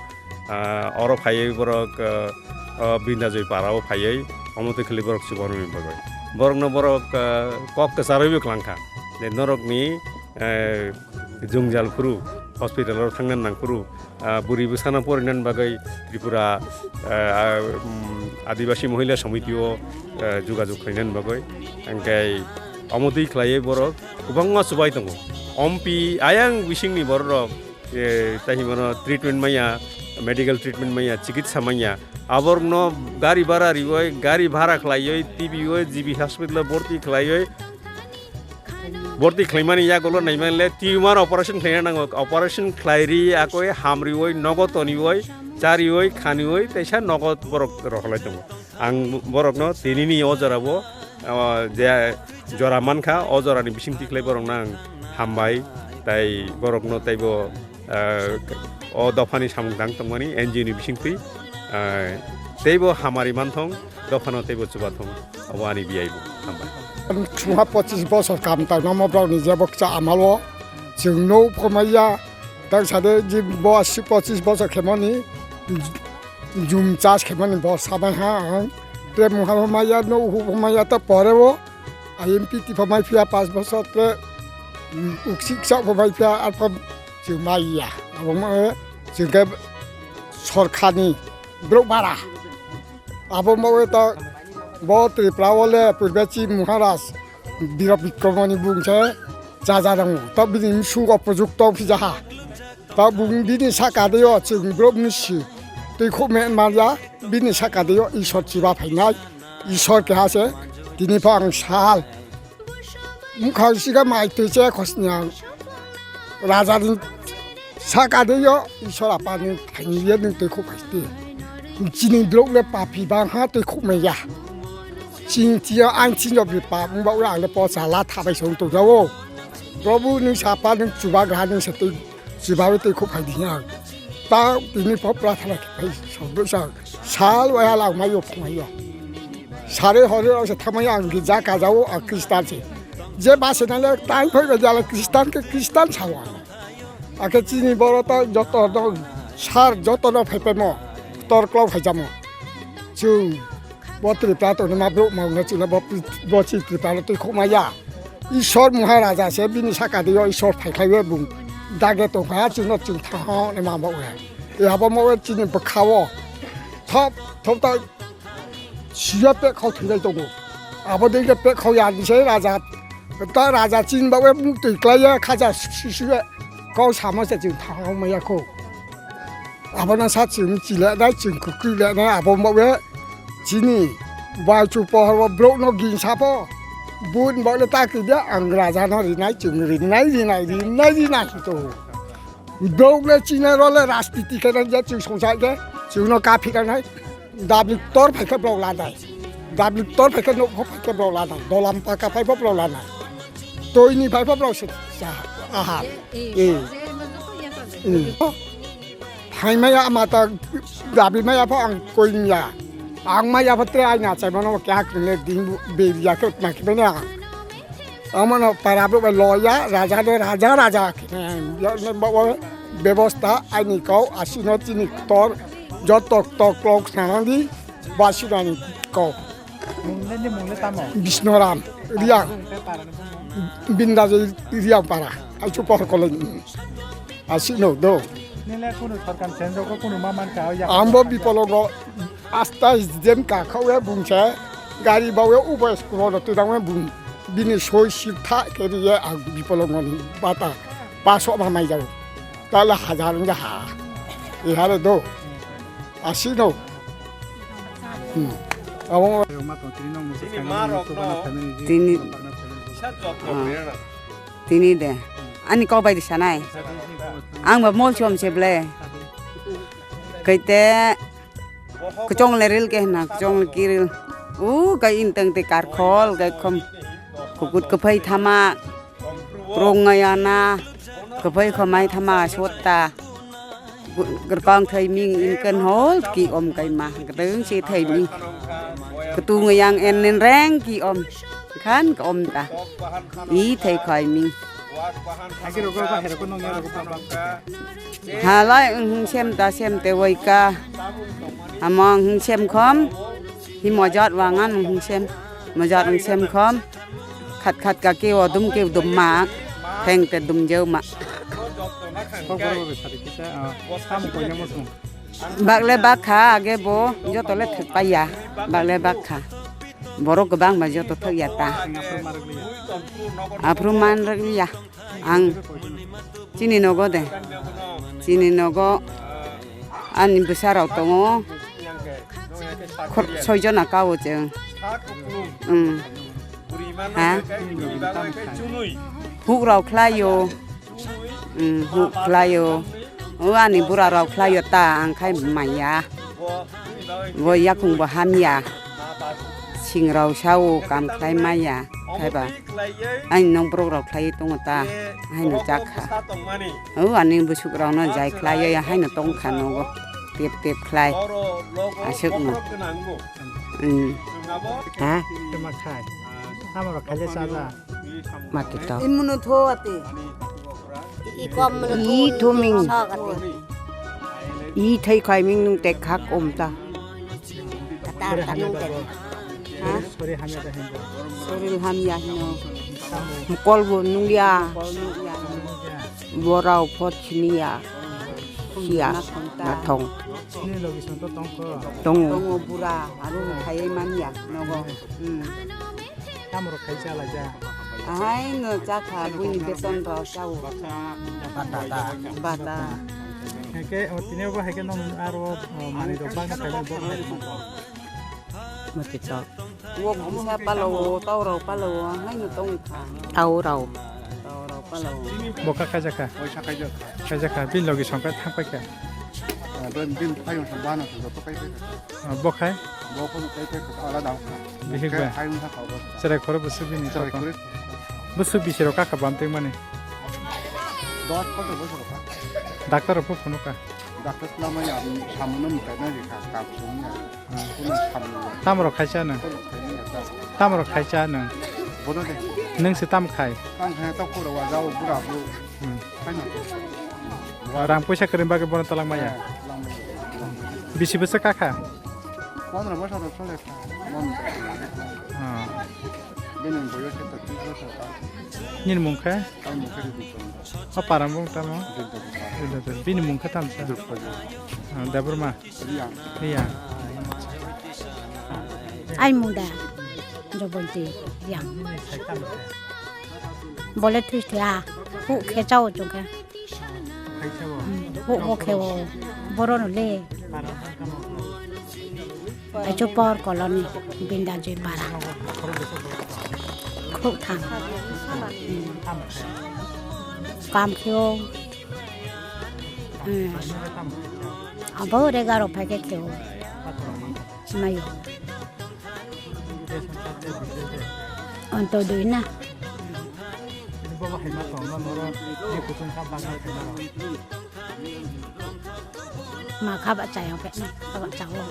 Ah, oro phaiwi borok, ah, o Bindajoi para o phaiwi omo twi khwlwi borok chubanani bagwi. Borokno borok, ah, kok kwcharwibo kwlangkha je norokni, eh, jwngjal phuru, hospital o thangna nang phuru, ah, bwrwi bwsano porinani bagwi Tripura, ah, ah, um, Adibasi Mohila Samiti o, ah, jugajug khlainani bagwi. Hwnkhe omo twi khlaiwi borok kwbangma chubai tongo. Ompi ayang bisingni borok rok, eh, tai hwnmano treatment manya, medical treatment manya, chikitsa manya. Aborokno gari bhara riwi, gari bhara khlaiwi, T B o G B hospital o borti khlaiwi, borti khlaimani yagulo naimanle tumor operation khlaina nango. Operation khlairi akoi hamriwi, nogo toniwi, chariwi, khaniwi, teisa nogo borok rohorlai tongo. Ang borokno tinini o jorao, o, je jora mankha, o jorani bisingtwi khlai borokno ang hambai, tai borokno teibo, eh, o dophani samung tang tongmani N G O ni bisingtwi, eh, teibo hamari manthong, dophano teibo chubathong, obo ani biyaibo. Hambai. Chwngha pochis bosor kam tangma borokni jebo kcha amalo chwngno phomaiya, tang sade je bo asi pochis bosor khemani, jum chas khaimani bo sabai ha ang. Tre muha bo maya, no uhu bo maya, ta pore o I M P T pho mai phiya panch bosor, tre, um, uksik sak pho mai phiya, arpho chwng mai ya. Abo mo, eh, chwng khe sorkarni borok bara. Abo mo ta bo Tripura o le purbe chi Maharaj Bira Bikramani bung se chaja dango. Ta bini msuk opojukto phijaha. Ta bung bini saka de yo chwng borok ni si twi khuk me manya, bini saka de yo Isor chiba phainai. Isor keha se tini pha ang sal. Mukha siga mai twi che khosni ang. Raja ni saka de yo Isor apa ni phaini ye nung twi khuk phai ti. Chini borok le papi bang ha twi khuk me ya. Chini tiya ang chini bi pa mung ba ura le po sala thabai song to jawo. Prabhu nung sapa nung chuba gra nung se twi Chibawi twi khuk phai di ang. Ta tini pho prathana khe phai sogdo sa. Sal wai hala ang mayo phungayo. Sare hore ang se thamai ang gija kajao ang Kristan se. Je ba se nale tai phai ga jala Kristan ke Kristan sawa. Ake chini boro ta joto no sar joto no phai pemo. Tor klo phai jamo. Chung Bo Tripura tongni ma brouh mangno chwngno bo, bo chi Tripura no twi khokma ya. Ishwar Maharaja se bini saka dio Ishwar phaikhlaiwi bung dage tongkha chwngno chwng thangha ne ma bo we. E abo mo we chini bwkhao thop thop ta siya pek khao thwinai tongo. Abo dei khe pek khao ya ni se raja ta raja chini ba we muk twi klai ya khaja sisi we kau sama se chwng thangha ma ya kho. Abono sa chwng chile nai chwng kwtwi le nai abo mo we chini bai chu pohor bo brouh no gin sapo bun bo le ta ki dia ang raja no rinai chwng rinai rinai rinai rinai to brouh le china ro le rajniti khe nai ja chwng songsa ke chwng no ka phika nai dabli tor phai khe brouh la nai dabli tor phai khe nok pho phai khe brouh la nai dolam paka phai pho brouh la nai toi ni phai pho brouh se cha aha e. Phaimaya mata dabi maya pho ang koimya. Ang maya pho tre aina chai mano kya kile ding beriya ke na kile na. Amano para bro loya raja de raja raja kile. Bebosta aini kau asino chini tor jotok tok lok sanandi basinani kau. Munglen ni munglen tamo. Bisnoram Riang. Bindajoi Riang para. Aichu pohor kolai. Asino do. Nile kunu sorkar senjo ko kunu ma man ka ya. Ambo bipolongo asta jem ka khawe bungse gari bawe ubo school no tudang bung bini soi sitha keriye ang bipolongo ni bata paso ma mai jau tala hajar nja ha ihare do asino. Hmm. Abo tini Tini de. Ani kok bai di sanai. Ang ba mol chom se ble. Kaite kachong le ril ke na kachong le kiril. U kai inteng te kar khol kai khom. Kukut kaphai thama. Krong ngayana. Kaphai khomai thama sota. Gerkong thai ming in ken hol ki om kai ma. Gedeng si thai ming. Ketung yang en nen reng ki om. Khan ka om ta. I thai khai ming. Halai ung sem ta sem te wai ka. Among ung sem khom. Hi mojot wangan ung sem. Mojot ung sem khom. Khat khat ka ke o dum ke dum ma. Theng te dum jeu ma. Bagle bak kha age bo joto le thek pa ya. Bagle bak kha. Borok kwbang ba joto thok ya ta. Aphuru man rwk ya. Ang chini nogo de. Chini nogo ani bwsa rok tongo. Khor-, soi jona ka o chwng. Hmm. Ha? Huk rok khlai o. Hmm, huk khlai o. O ani bura rok khlai o ta ang khai maya. Bo yakung bo hamya. Sing rok sa o kam khlai maya. Khai ba. Ani nong borok rok khlai tongo ta. Haino chak kha. O ani bwswk rok no jai khlai ya haino tong kha nogo. Tep tep khlai. Aswk no. Hmm. Ha? Tama khai. Tama rok khai cha cha. Mati to. Imuno tho ati. I kom muno I tho ming. Sok ati. I thai khai ming nung tek khak om ta. Katar ta nung tek. Ha? Sorry hamya ta hin. Sorry hamya hino. Mukol bo nung ya. Mukol nung ya. Borao phot sini ya. Siya. Nathong ta. Nathong. Sini logi song to tong ko. Tongo. Tongo bura. Aru khai man ya. Nogo. Hmm. Tamo rok khai cha lai cha. Ahai no cha kha buini beton rok cha o. Bata ta. Bata. Heke o tini bo heke no aro o mani rok bang khai bo. Mati to. Wo bisa palo o tau rok palo o ahai no tong kha. Tau rok. Tau rok palo o. Bo kha khai cha kha. Oi sa khai cha kha. Khai cha kha. Bin logi song kha thang pai kha. Ah, bin, bin khai sa bana sa to kai pai kha. Ah, bo khai? Bo ko kai kai ka ala dam ka. Bihik ba? Kai wng kha ko. Serai khoro bwswk bini. Serai khoro. Bwswk bisi rok kha bam teng mani. Dos kotor bosor ka. Doctor rok pho phunuk kha. Doctor lama ya samun no mukai na ri kha ka sung ya. Kuno samun. Tam rok khai cha nang. Kuno khai na ya ta. Tam rok khai cha nang. Bono de. Nang se tam khai. Tam khai ta ko ro wa jao bura bu. Hmm. Rang poisa kwrwini bagwi bono talangmaya. Bisi bwswk kakha? Pondro bosor rok sole kha. Mon. Ah. Bini boyos khe tris bosor ta. Nini mung khe? Ang mung khe Ridhu Chandra. O para mung tamo? Ridhu Chandra. Ridhu Chandra. Bini mung khe tamo sa? Drupadi. Ah, Debbarma? Riyang. Riyang. Ai mung da. Jobonti Riyang. Bole thwi thya. Hu khe chao chung khe. Huk bo khe o, boro no le. Aichu por colony, Bindaji para. Khuk thang. Kam khe o. Hmm. Abo re garo phai khe khe o. Mayo. Onto dui na. Ma kha ba chayang pe, kha ba chawo.